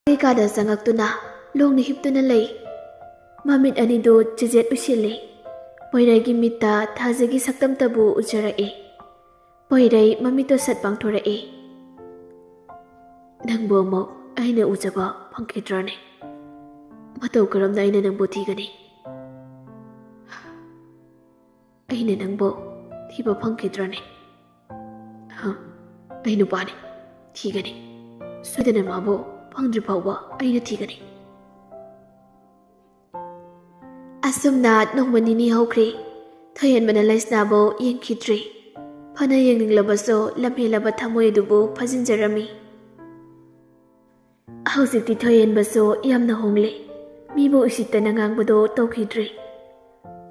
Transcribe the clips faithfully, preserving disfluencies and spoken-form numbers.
ꯀꯩꯀꯥꯗ ꯆꯪꯉꯛꯇꯨꯅ ꯂꯣꯡꯅ ꯍꯤꯞꯇꯨꯅ ꯂꯩ꯫ ꯃꯃꯤꯠ ꯑꯅꯤꯗꯨ ꯆꯤꯖꯦꯠ ꯎꯏꯁꯤꯜꯂꯤ꯫ ꯄꯣꯏꯔꯩꯒꯤ ꯃꯤꯠꯇ ꯊꯥꯖꯒꯤ ꯁꯛꯇꯝꯇꯕꯨ ꯎꯖꯔꯛꯏ꯫ ꯄꯣꯏꯔꯩ ꯃꯃꯤꯠꯇꯣ ꯁꯠ ꯄꯥꯡꯊꯣꯔꯛꯏ꯫ "ꯅꯪꯕꯨ ꯑꯃꯨꯛ ꯑꯩꯅ ꯎꯖꯕ ꯐꯪꯈꯤꯗ꯭ꯔꯅꯦ? ꯃꯇꯧ ꯀꯔꯝꯅ ꯑꯩꯅ ꯅꯪꯕꯨ ꯊꯤꯒꯅꯤ? ꯑꯩꯅ ꯅꯪꯕꯨ ꯊꯤꯕ ꯐꯪꯈꯤꯗ꯭ꯔꯅꯦ? ꯍ, ꯑꯩ ꯅꯨꯄꯥꯅꯤ, ꯊꯤꯒꯅꯤ꯫ ꯁꯣꯏꯗꯅ ꯃꯥꯕꯨ ꯐꯪꯗ꯭ꯔꯤ ꯐꯥꯎꯕ ꯑꯩꯅ ꯊꯤꯒꯅꯤ꯫" ꯑꯁꯨꯝꯅ ꯅꯣꯡꯃ ꯅꯤꯅꯤ ꯍꯧꯈ꯭ꯔꯦ꯫ ꯊꯣꯏꯍꯦꯟꯕꯅ ꯂꯩꯁꯅꯥꯕꯨ ꯌꯦꯡꯈꯤꯗ꯭ꯔꯦ꯫ ꯐꯅ ꯌꯦꯡꯅꯤꯡꯂꯕꯁꯨ ꯂꯝꯍꯦꯜꯂꯕ ꯊꯃꯣꯏ ꯑꯗꯨꯕꯨ ꯐꯥꯖꯤꯟꯖꯔꯝꯃꯤ꯫ ꯍꯧꯖꯤꯛꯇꯤ ꯊꯣꯏꯍꯦꯟꯕꯁꯨ ꯌꯥꯝꯅ ꯍꯣꯡꯂꯦ꯫ ꯃꯤꯕꯨ ꯎꯁꯤꯠꯇꯅ ꯉꯥꯡꯕꯗꯣ ꯇꯧꯈꯤꯗ꯭ꯔꯦ꯫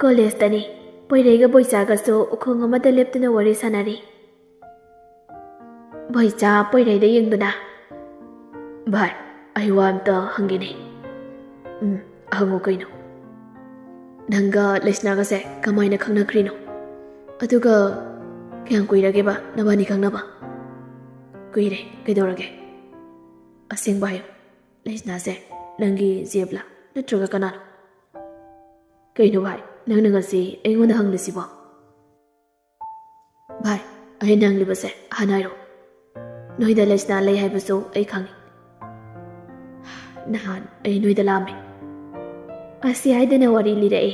ꯀꯣꯂꯦꯖꯇꯅꯤ꯫ ꯄꯣꯏꯔꯩꯒ ꯕꯣꯏꯆꯥꯒꯁꯨ ꯎꯈꯣꯡ ꯑꯃꯗ ꯂꯦꯞꯇꯨꯅ ꯋꯥꯔꯤ ꯁꯥꯟꯅꯔꯤ꯫ ꯕꯣꯏꯆꯥ ꯄꯣꯏꯔꯩꯗ ꯌꯦꯡꯗꯨꯅ, "ꯚꯥꯏ, ꯑꯩ ꯋꯥ ꯑꯝꯇ ꯍꯪꯒꯦꯅꯦ꯫" "ꯎꯝ, ꯍꯪꯉꯨ ꯀꯩꯅꯣ꯫" "ꯅꯪꯒ ꯂꯩꯁꯅꯥꯒꯁꯦ ꯀꯃꯥꯏꯅ ꯈꯪꯅꯈ꯭ꯔꯤꯅꯣ? ꯑꯗꯨꯒ ꯀꯌꯥꯝ ꯀꯨꯏꯔꯒꯦꯕ ꯅꯕꯥꯅꯤ ꯈꯪꯅꯕ?" "ꯀꯨꯏꯔꯦ꯫ ꯀꯩꯗꯧꯔꯒꯦ? ꯑꯁꯦꯡꯕ ꯍꯥꯏꯌꯨ꯫ ꯂꯩꯁꯅꯥꯁꯦ ꯅꯪꯒꯤ ꯖꯦꯞꯂꯥ, ꯅꯠꯇ꯭ꯔꯒ ꯀꯅꯥꯅꯣ?" "ꯀꯩꯅꯣ ꯚꯥꯏ, ꯅꯪꯅ ꯉꯁꯤ ꯑꯩꯉꯣꯟꯗ ꯍꯪꯂꯤꯁꯤꯕꯣ?" "ꯚꯥꯏ, ꯑꯩꯅ ꯍꯪꯂꯤꯕꯁꯦ ꯍꯥꯟꯅ ꯍꯥꯏꯔꯣ꯫ ꯅꯣꯏꯗ ꯂꯩꯁꯅꯥ ꯂꯩ ꯍꯥꯏꯕꯁꯨ ꯑꯩ ꯈꯪꯉꯤ꯫" "ꯅꯍꯥꯟ ꯑꯩ ꯅꯣꯏꯗ ꯂꯥꯛꯑꯝꯃꯦ꯫" ꯑꯁꯤ ꯍꯥꯏꯗꯅ ꯋꯥꯔꯤ ꯂꯤꯔꯛꯑꯦ꯫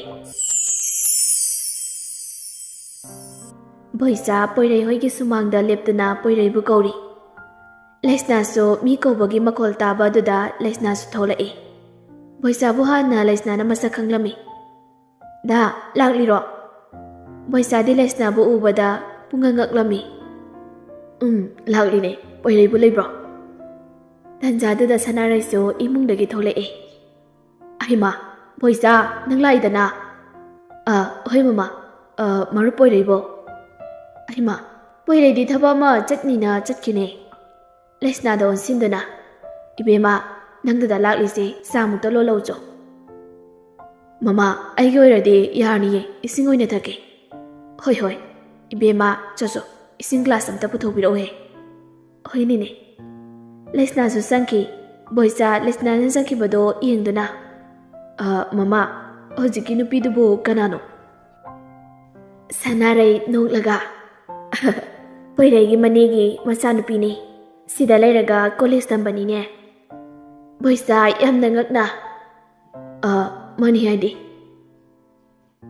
ꯕꯣꯏꯆꯥ ꯄꯣꯏꯔꯩ ꯍꯣꯏꯒꯤ ꯁꯨꯃꯥꯡꯗ ꯂꯦꯞꯇꯨꯅ ꯄꯣꯏꯔꯩꯕꯨ ꯀꯧꯔꯤ꯫ ꯂꯩꯁꯅꯥꯁꯨ ꯃꯤ ꯀꯧꯕꯒꯤ ꯃꯈꯣꯜ ꯇꯥꯕ ꯑꯗꯨꯗ ꯂꯩꯁꯅꯥꯁꯨ ꯊꯣꯛꯂꯛꯏ꯫ ꯕꯣꯏꯆꯥꯕꯨ ꯍꯥꯟꯅ ꯂꯩꯁꯅꯥꯅ ꯃꯁꯛ ꯈꯪꯂꯝꯃꯤ꯫ "ꯗꯥ, ꯂꯥꯛꯂꯤꯔꯣ?" ꯕꯣꯏꯆꯥꯗꯤ ꯂꯩꯁꯅꯥꯕꯨ ꯎꯕꯗ ꯄꯨꯡꯉꯛ ꯉꯛꯂꯝꯃꯤ꯫ "ꯎꯝ, ꯂꯥꯛꯂꯤꯅꯦ꯫ ꯄꯣꯏꯔꯩꯕꯨ ꯂꯩꯕ꯭ꯔꯣ?" ꯇꯟꯖꯥꯗꯨꯗ ꯁꯅꯥꯔꯩꯁꯨ ꯏꯃꯨꯡꯗꯒꯤ ꯊꯣꯛꯂꯛꯑꯦ꯫ "ꯑꯩꯃꯥ, ꯕꯣꯏꯆꯥ, ꯅꯪ ꯂꯥꯛꯏꯗꯅ?" "ꯑ, ꯍꯣꯏ ꯃꯃꯥ꯫ ꯑ, ꯃꯔꯨꯞ ꯄꯣꯏꯔꯩꯕꯣ?" "ꯑꯩꯃꯥ, ꯄꯣꯏꯔꯩꯗꯤ ꯊꯕꯛ ꯑꯃ ꯆꯠꯅꯤꯅ ꯆꯠꯈꯤꯅꯦ꯫" ꯂꯩꯁꯅꯥꯗ ꯑꯣꯟꯁꯤꯟꯗꯨꯅ, "ꯏꯕꯦꯝꯃ, ꯅꯪ ꯗꯗꯥ ꯂꯥꯛꯂꯤꯁꯦ ꯆꯥꯃꯨꯛꯇ ꯂꯣꯜꯂꯧꯆꯣ꯫" "ꯃꯃꯥ, ꯑꯩꯒꯤ ꯑꯣꯏꯔꯗꯤ ꯌꯥꯔꯅꯤꯌꯦ, ꯏꯁꯤꯡ ꯑꯣꯏꯅ ꯊꯛꯀꯦ꯫" "ꯍꯣꯏ, ꯍꯣꯏ꯫ ꯏꯕꯦꯝꯃ, ꯆꯣ, ꯆꯣ, ꯏꯁꯤꯡ ꯒ꯭ꯂꯥꯁ ꯑꯝꯇ ꯄꯨꯊꯣꯛꯄꯤꯔꯛꯎꯍꯦ꯫" "ꯍꯣꯏ, ꯅꯦꯅꯦ꯫" ꯂꯩꯁꯅꯥꯁꯨ ꯆꯪꯈꯤ꯫ ꯕꯣꯏꯆꯥ ꯂꯤꯁꯅꯥꯅ ꯆꯠꯈꯤꯕꯗꯣ ꯌꯦꯡꯗꯨꯅ, "ꯑ, ꯃꯃꯥ, ꯍꯧꯖꯤꯛꯀꯤ ꯅꯨꯄꯤꯗꯨꯕꯨ ꯀꯅꯥꯅꯣ?" ꯁꯅꯥꯔꯩ ꯅꯣꯛꯂꯒ, "ꯄꯣꯏꯔꯩꯒꯤ ꯃꯅꯦꯒꯤ ꯃꯆꯥꯅꯨꯄꯤꯅꯤ꯫ ꯁꯤꯗ ꯂꯩꯔꯒ ꯀꯣꯂꯦꯖ ꯇꯝꯕꯅꯤꯅꯦ꯫" ꯕꯣꯏꯆꯥ ꯌꯥꯝꯅ ꯉꯛꯅ, "ꯑ, ꯃꯥꯅꯤ ꯍꯥꯏꯗꯤ?"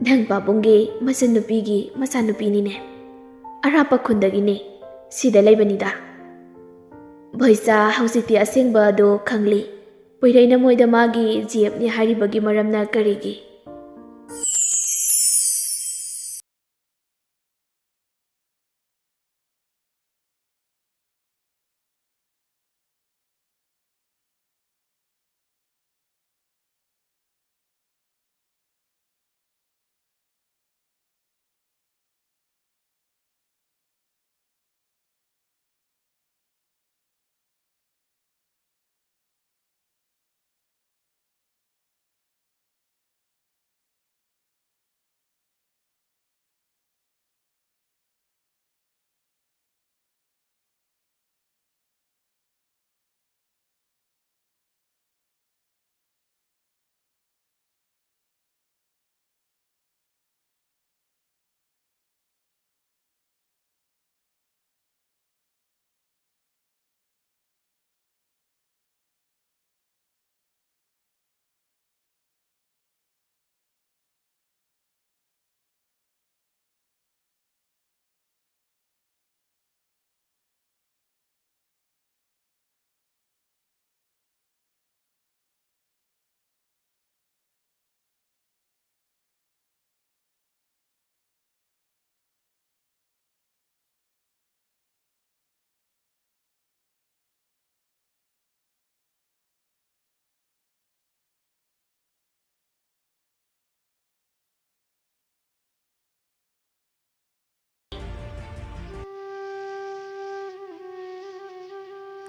"ꯅꯪ ꯄꯥꯕꯨꯡꯒꯤ ꯃꯆꯟꯅꯨꯄꯤꯒꯤ ꯃꯆꯥꯅꯨꯄꯤꯅꯤꯅꯦ꯫ ꯑꯔꯥꯞꯄ ꯈꯨꯟꯗꯒꯤꯅꯦ꯫ ꯁꯤꯗ ꯂꯩꯕꯅꯤꯗ꯫" ꯕꯣꯏꯆꯥ ꯍꯧꯖꯤꯛꯇꯤ ꯑꯁꯦꯡꯕ ꯑꯗꯨ ꯈꯪꯂꯤ꯫ ꯄꯣꯏꯔꯩꯅ ꯃꯣꯏꯗ ꯃꯥꯒꯤ ꯖꯤ ꯑꯦꯐꯅꯤ ꯍꯥꯏꯔꯤꯕꯒꯤ ꯃꯔꯝꯅ ꯀꯔꯤꯒꯤ?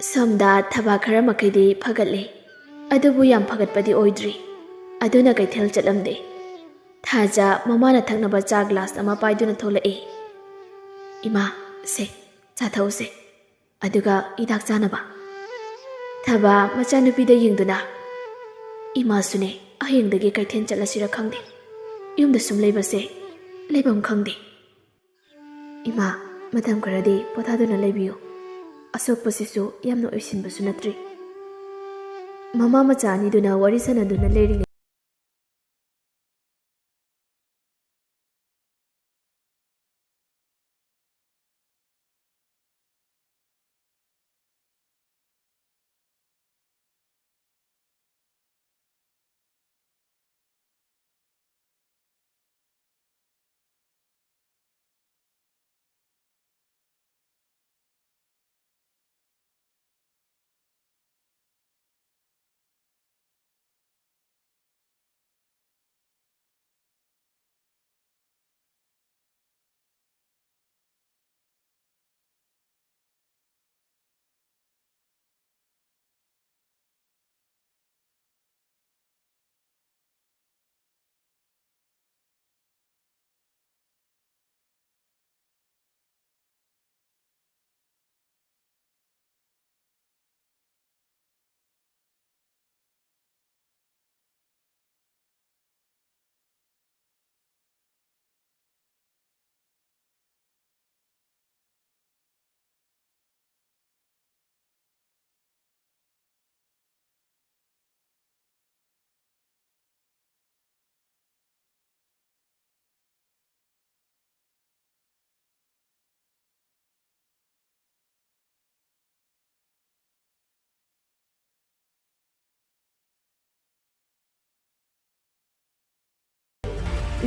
ꯁꯣꯝꯗ ꯊꯕꯥꯛ ꯈꯔ ꯃꯈꯩꯗꯤ ꯐꯒꯠꯂꯦ, ꯑꯗꯨꯕꯨ ꯌꯥꯝ ꯐꯒꯠꯄꯗꯤ ꯑꯣꯏꯗ꯭ꯔꯤ꯫ ꯑꯗꯨꯅ ꯀꯩꯊꯦꯜ ꯆꯠꯂꯝꯗꯦ꯫ ꯊꯥꯖ ꯃꯃꯥꯅ ꯊꯛꯅꯕ ꯆꯥ ꯒ꯭ꯂꯥꯁ ꯑꯃ ꯄꯥꯏꯗꯨꯅ ꯊꯣꯛꯂꯛꯏ꯫ "ꯏꯃꯥ, ꯁꯦ, ꯆꯥ ꯊꯛꯎꯁꯦ꯫ ꯑꯗꯨꯒ ꯍꯤꯗꯥꯛ ꯆꯥꯅꯕ꯫" ꯊꯕꯥ ꯃꯆꯥꯅꯨꯄꯤꯗ ꯌꯦꯡꯗꯨꯅ, "ꯏꯃꯥꯁꯨꯅꯦ, ꯍꯌꯦꯡꯗꯒꯤ ꯀꯩꯊꯦꯜ ꯆꯠꯂꯁꯤꯔ ꯈꯪꯗꯦ꯫ ꯌꯨꯝꯗ ꯁꯨꯝ ꯂꯩꯕꯁꯦ ꯂꯩꯐꯝ ꯈꯪꯗꯦ꯫ ꯏꯃꯥ, ꯃꯇꯝ ꯈꯔꯗꯤ ꯄꯣꯊꯥꯗꯨꯅ ꯂꯩꯕꯤꯌꯨ꯫ ꯑꯁꯣꯛꯄꯁꯤꯁꯨ ꯌꯥꯝꯅ ꯑꯣꯏꯁꯤꯟꯕꯁꯨ ꯅꯠꯇ꯭ꯔꯤ꯫" ꯃꯃꯥ ꯃꯆꯥ ꯑꯅꯤꯗꯨꯅ ꯋꯥꯔꯤ ꯁꯥꯟꯅꯗꯨꯅ ꯂꯩꯔꯤꯉꯩ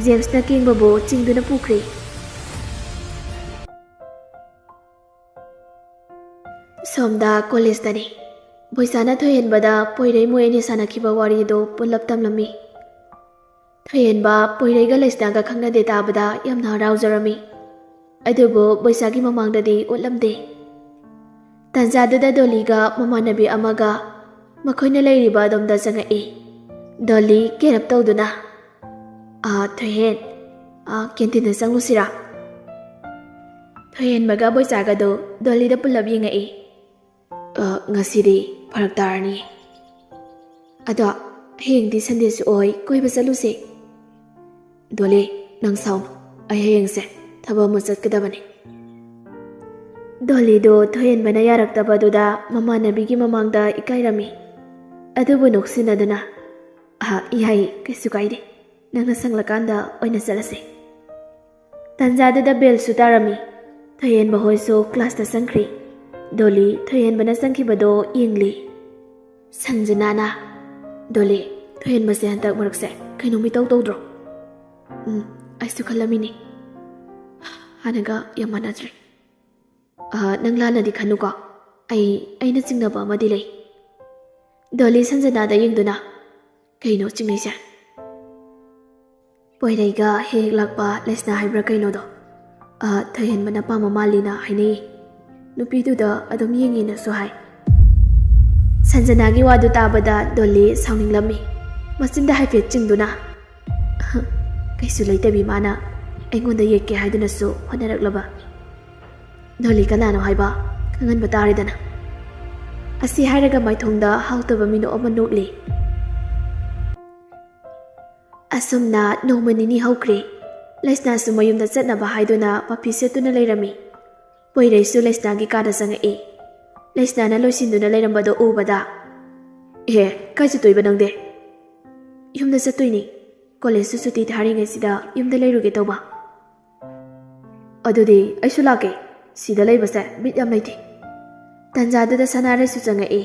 ꯖꯦꯝꯁꯅ ꯀꯦꯡꯕꯕꯨ ꯆꯤꯡꯗꯨꯅ ꯄꯨꯈ꯭ꯔꯦ꯫ ꯁꯣꯝꯗ ꯀꯣꯂꯦꯖꯇꯅꯤ꯫ ꯕꯣꯏꯁꯥꯅ ꯊꯣꯏꯍꯦꯟꯕꯗ ꯄꯣꯏꯔꯩ ꯃꯣꯏ ꯑꯅꯤ ꯁꯥꯟꯅꯈꯤꯕ ꯋꯥꯔꯤꯗꯨ ꯄꯨꯂꯞ ꯇꯝꯂꯝꯃꯤ꯫ ꯊꯣꯏꯍꯦꯟꯕ ꯄꯣꯏꯔꯩꯒ ꯂꯩꯁꯅꯥꯒ ꯈꯪꯅꯗꯦ ꯇꯥꯕꯗ ꯌꯥꯝꯅ ꯍꯔꯥꯎꯖꯔꯝꯃꯤ꯫ ꯑꯗꯨꯕꯨ ꯕꯣꯏꯁꯥꯒꯤ ꯃꯃꯥꯡꯗꯗꯤ ꯎꯠꯂꯝꯗꯦ꯫ ꯇꯥꯟꯖꯥꯗꯨꯗ ꯗꯣꯂꯤꯒ ꯃꯃꯥꯟꯅꯕꯤ ꯑꯃꯒ ꯃꯈꯣꯏꯅ ꯂꯩꯔꯤꯕ ꯑꯗꯣꯝꯗ ꯆꯪꯉꯛꯏ꯫ ꯗꯣꯂꯤ ꯀꯦꯔꯞ ꯇꯧꯗꯨꯅ, "ꯑꯥ, ꯊꯣꯏꯍꯦꯟ, ꯑꯥ, ꯀꯦꯟꯇꯤꯟꯗ ꯆꯪꯉꯨꯁꯤꯔꯥ?" ꯊꯣꯏꯍꯦꯟꯕꯒ ꯕꯣꯏꯆꯥꯒꯗꯨ ꯗꯣꯂꯤꯗ ꯄꯨꯂꯞ ꯌꯦꯡꯉꯛꯏ꯫ "ꯑꯥ, ꯉꯁꯤꯗꯤ ꯐꯔꯛ ꯇꯥꯔꯅꯤ꯫ ꯑꯗꯣ ꯍꯌꯦꯡꯗꯤ ꯁꯟꯗꯦꯁꯨ ꯑꯣꯏ, ꯀꯣꯏꯕ ꯆꯠꯂꯨꯁꯦ꯫ ꯗꯣꯂꯤ, ꯅꯪ ꯁꯥꯎꯅꯨ, ꯑꯩ ꯍꯌꯦꯡꯁꯦ ꯊꯕꯛ ꯑꯃ ꯆꯠꯀꯗꯕꯅꯤ꯫ ꯗꯣꯂꯤꯗꯣ ꯊꯣꯏꯍꯦꯟꯕꯅ ꯌꯥꯔꯛꯇꯕꯗꯨꯗ ꯃꯃꯥꯟꯅꯕꯤꯒꯤ ꯃꯃꯥꯡꯗ ꯏꯀꯥꯏꯔꯝꯃꯤ꯫ ꯑꯗꯨꯕꯨ ꯅꯣꯛꯁꯤꯟꯅꯗꯨꯅ, "ꯑꯍ, ꯌꯥꯏꯌꯦ, ꯀꯩꯁꯨ ꯀꯥꯏꯗꯦ꯫ ꯅꯪꯅ ꯁꯪꯂꯀꯥꯟꯗ ꯑꯣꯏꯅ ꯆꯠꯂꯁꯦ꯫" ꯇꯥꯟꯖꯥꯗꯨꯗ ꯕꯦꯜꯁꯨ ꯇꯥꯔꯝꯃꯤ꯫ ꯊꯣꯏꯍꯦꯟꯕ ꯍꯣꯏꯁꯨ ꯀ꯭ꯂꯥꯁꯇ ꯆꯪꯈ꯭ꯔꯤ꯫ ꯗꯣꯂꯤ ꯊꯣꯏꯍꯦꯟꯕꯅ ꯆꯪꯈꯤꯕꯗꯣ ꯌꯦꯡꯂꯤ꯫ ꯁꯟꯖꯅꯥꯅ, "ꯗꯣꯂꯤ, ꯊꯣꯏꯍꯦꯟꯕꯁꯦ ꯍꯟꯗꯛ ꯃꯔꯛꯁꯦ ꯀꯩꯅꯣꯝ ꯏꯇꯧ ꯇꯧꯗ꯭ꯔꯣ?" "ꯎꯝ, ꯑꯩꯁꯨ ꯈꯜꯂꯝꯃꯤꯅꯦ꯫ ꯍꯥꯟꯅꯒ ꯌꯥꯝ ꯃꯥꯟꯅꯗ꯭ꯔꯦ꯫" "ꯑ, ꯅꯪ ꯂꯥꯟꯅꯗꯤ ꯈꯟꯅꯨꯀꯣ꯫ ꯑꯩ, ꯑꯩꯅ ꯆꯤꯡꯅꯕ ꯑꯃꯗꯤ ꯂꯩ꯫" ꯗꯣꯂꯤ ꯁꯟꯖꯅꯥꯗ ꯌꯦꯡꯗꯨꯅ, "ꯀꯩꯅꯣ ꯆꯤꯡꯅꯩꯁꯦ?" "ꯄꯣꯏꯔꯩꯒ ꯍꯦꯛ ꯍꯦꯛ ꯂꯥꯛꯄ ꯂꯩꯁꯅꯥ ꯍꯥꯏꯕ꯭ꯔꯥ ꯀꯩꯅꯣꯗꯣ, ꯑ, ꯊꯣꯏꯍꯦꯟꯕꯅ ꯄꯥꯝꯕ ꯃꯥꯜꯂꯤꯅ ꯍꯥꯏꯅꯩꯌꯦ꯫ ꯅꯨꯄꯤꯗꯨꯗ ꯑꯗꯨꯝ ꯌꯦꯡꯉꯦꯅꯁꯨ ꯍꯥꯏ꯫" ꯁꯟꯖꯅꯥꯒꯤ ꯋꯥꯗꯨ ꯇꯥꯕꯗ ꯗꯣꯂꯤ ꯁꯥꯎꯅꯤꯡꯂꯝꯃꯤ꯫ ꯃꯆꯤꯟꯗ ꯍꯥꯏꯐꯦꯠ ꯆꯤꯡꯗꯨꯅ, "ꯀꯩꯁꯨ ꯂꯩꯇꯕꯤ ꯃꯥꯅ ꯑꯩꯉꯣꯟꯗ ꯌꯦꯠꯀꯦ ꯍꯥꯏꯗꯨꯅꯁꯨ ꯍꯣꯠꯅꯔꯛꯂꯕ꯫ ꯗꯣꯂꯤ ꯀꯅꯥꯅꯣ ꯍꯥꯏꯕ ꯈꯪꯍꯟꯕ ꯇꯥꯔꯦꯗꯅ꯫" ꯑꯁꯤ ꯍꯥꯏꯔꯒ ꯃꯥꯏꯊꯣꯡꯗ ꯍꯥꯎꯇꯕ ꯃꯤꯅꯣꯛ ꯑꯃ ꯅꯣꯛꯂꯤ꯫ ꯑꯁꯨꯝꯅ ꯅꯣꯡꯃ ꯅꯤꯅꯤ ꯍꯧꯈ꯭ꯔꯦ꯫ ꯂꯩꯁꯅꯥꯁꯨ ꯃꯌꯨꯝꯗ ꯆꯠꯅꯕ ꯍꯥꯏꯗꯨꯅ ꯃꯐꯤ ꯁꯦꯠꯇꯨꯅ ꯂꯩꯔꯝꯃꯤ꯫ ꯄꯣꯏꯔꯩꯁꯨ ꯂꯩꯁꯅꯥꯒꯤ ꯀꯥꯗ ꯆꯪꯉꯛꯏ꯫ ꯂꯩꯁꯅꯥꯅ ꯂꯣꯏꯁꯤꯟꯗꯨꯅ ꯂꯩꯔꯝꯕꯗꯣ ꯎꯕꯗ, "ꯑꯦ, ꯀꯥꯏ ꯆꯠꯇꯣꯏꯕ ꯅꯪꯗꯤ?" "ꯌꯨꯝꯗ ꯆꯠꯇꯣꯏꯅꯤ꯫ ꯀꯣꯂꯦꯖꯁꯨ ꯁꯨꯇꯤ ꯊꯥꯔꯤꯉꯩꯁꯤꯗ ꯌꯨꯝꯗ ꯂꯩꯔꯨꯒꯦ ꯇꯧꯕ꯫" "ꯑꯗꯨꯗꯤ ꯑꯩꯁꯨ ꯂꯥꯛꯀꯦ꯫ ꯁꯤꯗ ꯂꯩꯕꯁꯦ ꯕꯤꯠ ꯌꯥꯝ ꯂꯩꯇꯦ꯫" ꯇꯥꯟꯖꯥꯗꯨꯗ ꯁꯅꯥꯔꯩꯁꯨ ꯆꯪꯉꯛꯏ꯫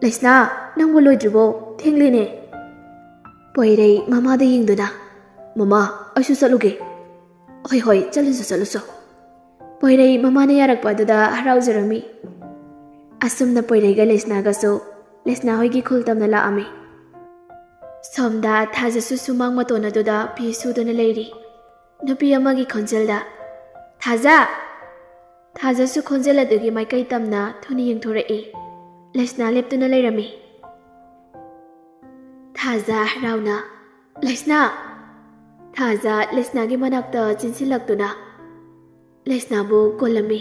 "ꯂꯩꯁꯅꯥ, ꯅꯪꯕꯨ ꯂꯣꯏꯗ꯭ꯔꯤꯕꯣ? ꯊꯦꯡꯂꯦꯅꯦ꯫" ꯄꯣꯏꯔꯩ ꯃꯃꯥꯗ ꯌꯦꯡꯗꯨꯅ, "ꯃꯃꯥ, ꯑꯩꯁꯨ ꯆꯠꯂꯨꯒꯦ꯫" "ꯍꯣꯏ, ꯍꯣꯏ, ꯆꯠꯂꯨꯁꯨ, ꯆꯠꯂꯨꯁꯨ꯫" ꯄꯣꯏꯔꯩ ꯃꯃꯥꯅ ꯌꯥꯔꯛꯄ ꯑꯗꯨꯗ ꯍꯔꯥꯎꯖꯔꯝꯃꯤ꯫ ꯑꯁꯨꯝꯅ ꯄꯣꯏꯔꯩꯒ ꯂꯩꯁꯅꯥꯒꯁꯨ ꯂꯩꯁꯅꯥ ꯍꯣꯏꯒꯤ ꯈꯨꯜ ꯇꯝꯅ ꯂꯥꯛꯑꯝꯃꯤ꯫ ꯁꯣꯝꯗ ꯊꯥꯖꯁꯨ ꯁꯨꯃꯥꯡ ꯃꯇꯣꯟ ꯑꯗꯨꯗ ꯐꯤ ꯁꯨꯗꯨꯅ ꯂꯩꯔꯤ꯫ ꯅꯨꯄꯤ ꯑꯃꯒꯤ ꯈꯣꯟꯖꯦꯜꯗ, "ꯊꯥꯖ!" ꯊꯥꯖꯁꯨ ꯈꯣꯟꯖꯦꯜ ꯑꯗꯨꯒꯤ ꯃꯥꯏꯀꯩ ꯇꯝꯅ ꯊꯨꯅ ꯌꯦꯡꯊꯣꯔꯛꯏ꯫ ꯂꯩꯁꯅꯥ ꯂꯦꯞꯇꯨꯅ ꯂꯩꯔꯝꯃꯤ꯫ ꯊꯥꯖ ꯍꯔꯥꯎꯅ, "ꯂꯩꯁꯅꯥ!" ꯊꯥꯖ ꯂꯩꯁꯅꯥꯒꯤ ꯃꯅꯥꯛꯇ ꯆꯦꯟꯁꯤꯜꯂꯛꯇꯨꯅ ꯂꯩꯁꯅꯥꯕꯨ ꯀꯣꯜꯂꯝꯃꯤ꯫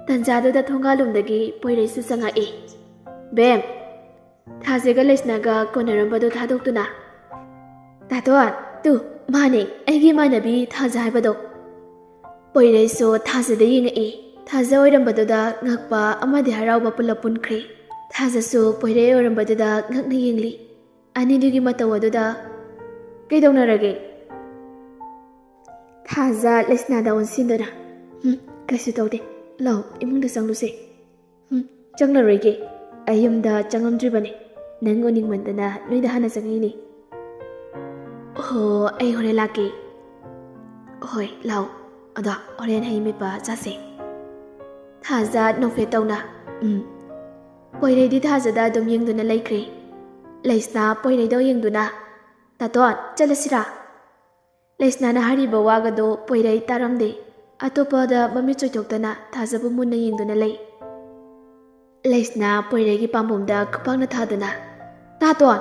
ꯇꯟꯖꯥꯗꯨꯗ ꯊꯣꯡꯒꯥꯜꯂꯣꯝꯗꯒꯤ ꯄꯣꯏꯔꯩꯁꯨ ꯆꯪꯉꯛꯏ꯫ ꯕꯦꯝ, ꯊꯥꯖꯒ ꯂꯩꯁꯅꯥꯒ ꯀꯣꯟꯅꯔꯝꯕꯗꯨ ꯊꯥꯗꯣꯛꯇꯨꯅ꯫ ꯇꯥꯇꯣꯟ, ꯇꯨ, ꯃꯥꯅꯦ, ꯑꯩꯒꯤ ꯏꯃꯥꯟꯅꯕꯤ ꯊꯥꯖ ꯍꯥꯏꯕꯗꯣ꯫ ꯄꯣꯏꯔꯩꯁꯨ ꯊꯥꯖꯗ ꯌꯦꯡꯉꯛꯏ꯫ ꯊꯥꯖ ꯑꯣꯏꯔꯝꯕꯗꯨꯗ ꯉꯛꯄ ꯑꯃꯗꯤ ꯍꯔꯥꯎꯕ ꯄꯨꯂꯞ ꯄꯨꯟꯈ꯭ꯔꯦ꯫ ꯊꯥꯖꯁꯨ ꯄꯣꯏꯔꯩ ꯑꯣꯏꯔꯝꯕꯗꯨꯗ ꯉꯛꯅ ꯌꯦꯡꯂꯤ꯫ ꯑꯅꯤꯗꯨꯒꯤ ꯃꯇꯧ ꯑꯗꯨꯗ, "ꯀꯩꯗꯧꯅꯔꯒꯦ?" ꯊꯥꯖ ꯂꯩꯁꯅꯥꯗ ꯑꯣꯟꯁꯤꯟꯗꯨꯅ, "ꯎꯝ, ꯀꯩꯁꯨ ꯇꯧꯗꯦ꯫ ꯂꯥꯎ, ꯏꯃꯨꯡꯗ ꯆꯪꯂꯨꯁꯦ꯫" "ꯎꯝ, ꯆꯪꯂꯔꯣꯏꯒꯦ꯫ ꯑꯩ ꯌꯨꯝꯗ ꯆꯪꯉꯝꯗ꯭ꯔꯤꯕꯅꯤ꯫ ꯅꯪ ꯎꯅꯤꯡꯃꯟꯗꯅ ꯅꯣꯏꯗ ꯍꯥꯟꯅ ꯆꯪꯉꯛꯏꯅꯤ꯫" "ꯑꯣ, ꯑꯩ ꯍꯣꯔꯦꯟ ꯂꯥꯛꯀꯦ꯫" "ꯍꯣꯏ, ꯂꯥꯎ꯫ ꯑꯗꯣ ꯍꯣꯔꯦꯟ ꯍꯩ ꯃꯦꯠꯄ ꯆꯥꯁꯦ꯫" ꯊꯥꯖ ꯅꯣꯛꯐꯦꯠ ꯇꯧꯅ, "ꯎꯝ꯫" ꯄꯣꯏꯔꯩꯗꯤ ꯊꯥꯖꯗ ꯑꯗꯨꯝ ꯌꯦꯡꯗꯨꯅ ꯂꯩꯈ꯭ꯔꯦ꯫ ꯂꯩꯁꯅꯥ ꯄꯣꯏꯔꯩꯗ ꯌꯦꯡꯗꯨꯅ, "ꯇꯥꯇꯣꯟ, ꯆꯠꯂꯁꯤꯔꯥ?" ꯂꯩꯁꯅꯥꯅ ꯍꯥꯏꯔꯤꯕ ꯋꯥꯒꯗꯣ ꯄꯣꯏꯔꯩ ꯇꯥꯔꯝꯗꯦ꯫ ꯑꯇꯣꯞꯄꯗ ꯃꯃꯤꯠ ꯆꯣꯏꯊꯣꯛꯇꯅ ꯊꯥꯖꯕꯨ ꯃꯨꯟꯅ ꯌꯦꯡꯗꯨꯅ ꯂꯩ꯫ ꯂꯩꯁꯅꯥ ꯄꯣꯏꯔꯩꯒꯤ ꯄꯥꯝꯕꯣꯝꯗ ꯈꯨꯄꯥꯛꯅ ꯊꯥꯗꯨꯅ, "ꯇꯥꯇꯣꯟ!"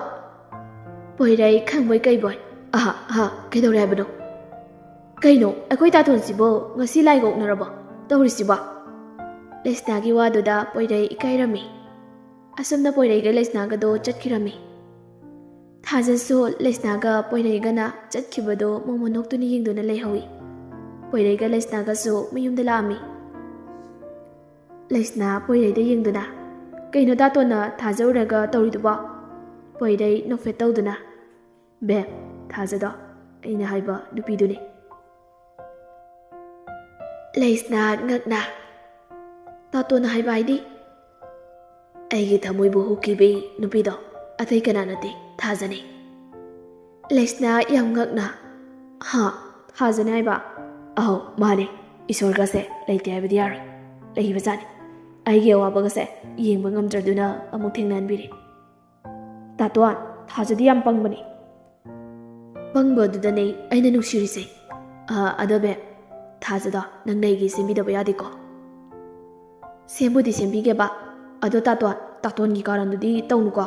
ꯄꯣꯏꯔꯩ ꯈꯪꯕꯣꯏ ꯀꯩꯕꯣꯏ, "ꯑꯍ, ꯑꯍ, ꯀꯩꯗꯧꯔꯦ ꯍꯥꯏꯕꯅꯣ? ꯀꯩꯅꯣ, ꯑꯩꯈꯣꯏ ꯇꯥꯇꯣꯟꯁꯤꯕꯨ ꯉꯁꯤ ꯂꯥꯏꯒ ꯑꯣꯛꯅꯔꯕꯣ ꯇꯧꯔꯤꯁꯤꯕꯣ?" ꯂꯩꯁꯅꯥꯒꯤ ꯋꯥꯗꯨꯗ ꯄꯣꯏꯔꯩ ꯏꯀꯥꯏꯔꯝꯃꯤ꯫ ꯑꯁꯨꯝꯅ ꯄꯣꯏꯔꯩꯒ ꯂꯩꯁꯅꯥꯒꯗꯣ ꯆꯠꯈꯤꯔꯝꯃꯤ꯫ ꯊꯥꯖꯁꯨ ꯂꯩꯁꯅꯥꯒ ꯄꯣꯏꯔꯩꯒꯅ ꯆꯠꯈꯤꯕꯗꯣ ꯃꯣꯃꯣꯟ ꯅꯣꯛꯇꯨꯅ ꯌꯦꯡꯗꯨꯅ ꯂꯩꯍꯧꯏ꯫ ꯄꯣꯏꯔꯩꯒ ꯂꯩꯁꯅꯥꯒꯁꯨ ꯃꯌꯨꯝꯗ ꯂꯥꯛꯑꯝꯃꯤ꯫ ꯂꯩꯁꯅꯥ ꯄꯣꯏꯔꯩꯗ ꯌꯦꯡꯗꯨꯅ, "ꯀꯩꯅꯣ ꯇꯥꯇꯣꯟꯅ ꯊꯥꯖ ꯎꯔꯒ ꯇꯧꯔꯤꯗꯨꯕꯣ?" ꯄꯣꯏꯔꯩ ꯅꯣꯛꯐꯦꯠ ꯇꯧꯗꯨꯅ, "ꯕꯦꯝ, ꯊꯥꯖꯗꯣ ꯑꯩꯅ ꯍꯥꯏꯕ ꯅꯨꯄꯤꯗꯨꯅꯤ꯫" ꯂꯩꯁꯅꯥ ꯉꯛꯅ, "ꯇꯥꯇꯣꯟꯅ ꯍꯥꯏꯕ ꯍꯥꯏꯗꯤ?" "ꯑꯩꯒꯤ ꯊꯃꯣꯏꯕꯨ ꯍꯨꯈꯤꯕꯤ ꯅꯨꯄꯤꯗꯣ ꯑꯇꯩ ꯀꯅꯥ ꯅꯠꯇꯦ, ꯊꯥꯖꯅꯤ꯫" ꯂꯩꯁꯅꯥ ꯌꯥꯝ ꯉꯛꯅ, "ꯍꯥ, ꯊꯥꯖꯅꯤ ꯍꯥꯏꯕ?" "ꯑꯧ, ꯃꯥꯅꯦ꯫ ꯏꯁꯣꯔꯒꯁꯦ ꯂꯩꯇꯦ ꯍꯥꯏꯕꯗꯤ ꯌꯥꯔꯣꯏ꯫ ꯂꯩꯕꯖꯥꯠꯅꯤ꯫ ꯑꯩꯒꯤ ꯑꯋꯥꯕꯒꯁꯦ ꯌꯦꯡꯕ ꯉꯝꯗ꯭ꯔꯗꯨꯅ ꯑꯃꯨꯛ ꯊꯦꯡꯅꯍꯟꯕꯤꯔꯦ꯫" "ꯇꯥꯇꯣꯟ, ꯊꯥꯖꯗꯤ ꯌꯥꯝ ꯄꯪꯕꯅꯤ꯫" "ꯄꯪꯕ ꯑꯗꯨꯗꯅꯦ ꯑꯩꯅ ꯅꯨꯡꯁꯤꯔꯤꯁꯦ꯫ ꯑ, ꯑꯗꯣ ꯕꯦꯝ, ꯊꯥꯖꯗꯣ ꯅꯪꯅ ꯑꯩꯒꯤ ꯁꯦꯝꯕꯤꯗꯕ ꯌꯥꯗꯦꯀꯣ꯫" "ꯁꯦꯝꯕꯨꯗꯤ ꯁꯦꯝꯕꯤꯒꯦꯕ, ꯑꯗꯣ ꯇꯥꯇꯣꯟ, ꯇꯥꯇꯣꯟꯒꯤ ꯀꯥꯔꯟꯗꯨꯗꯤ ꯇꯧꯅꯨꯀꯣ꯫"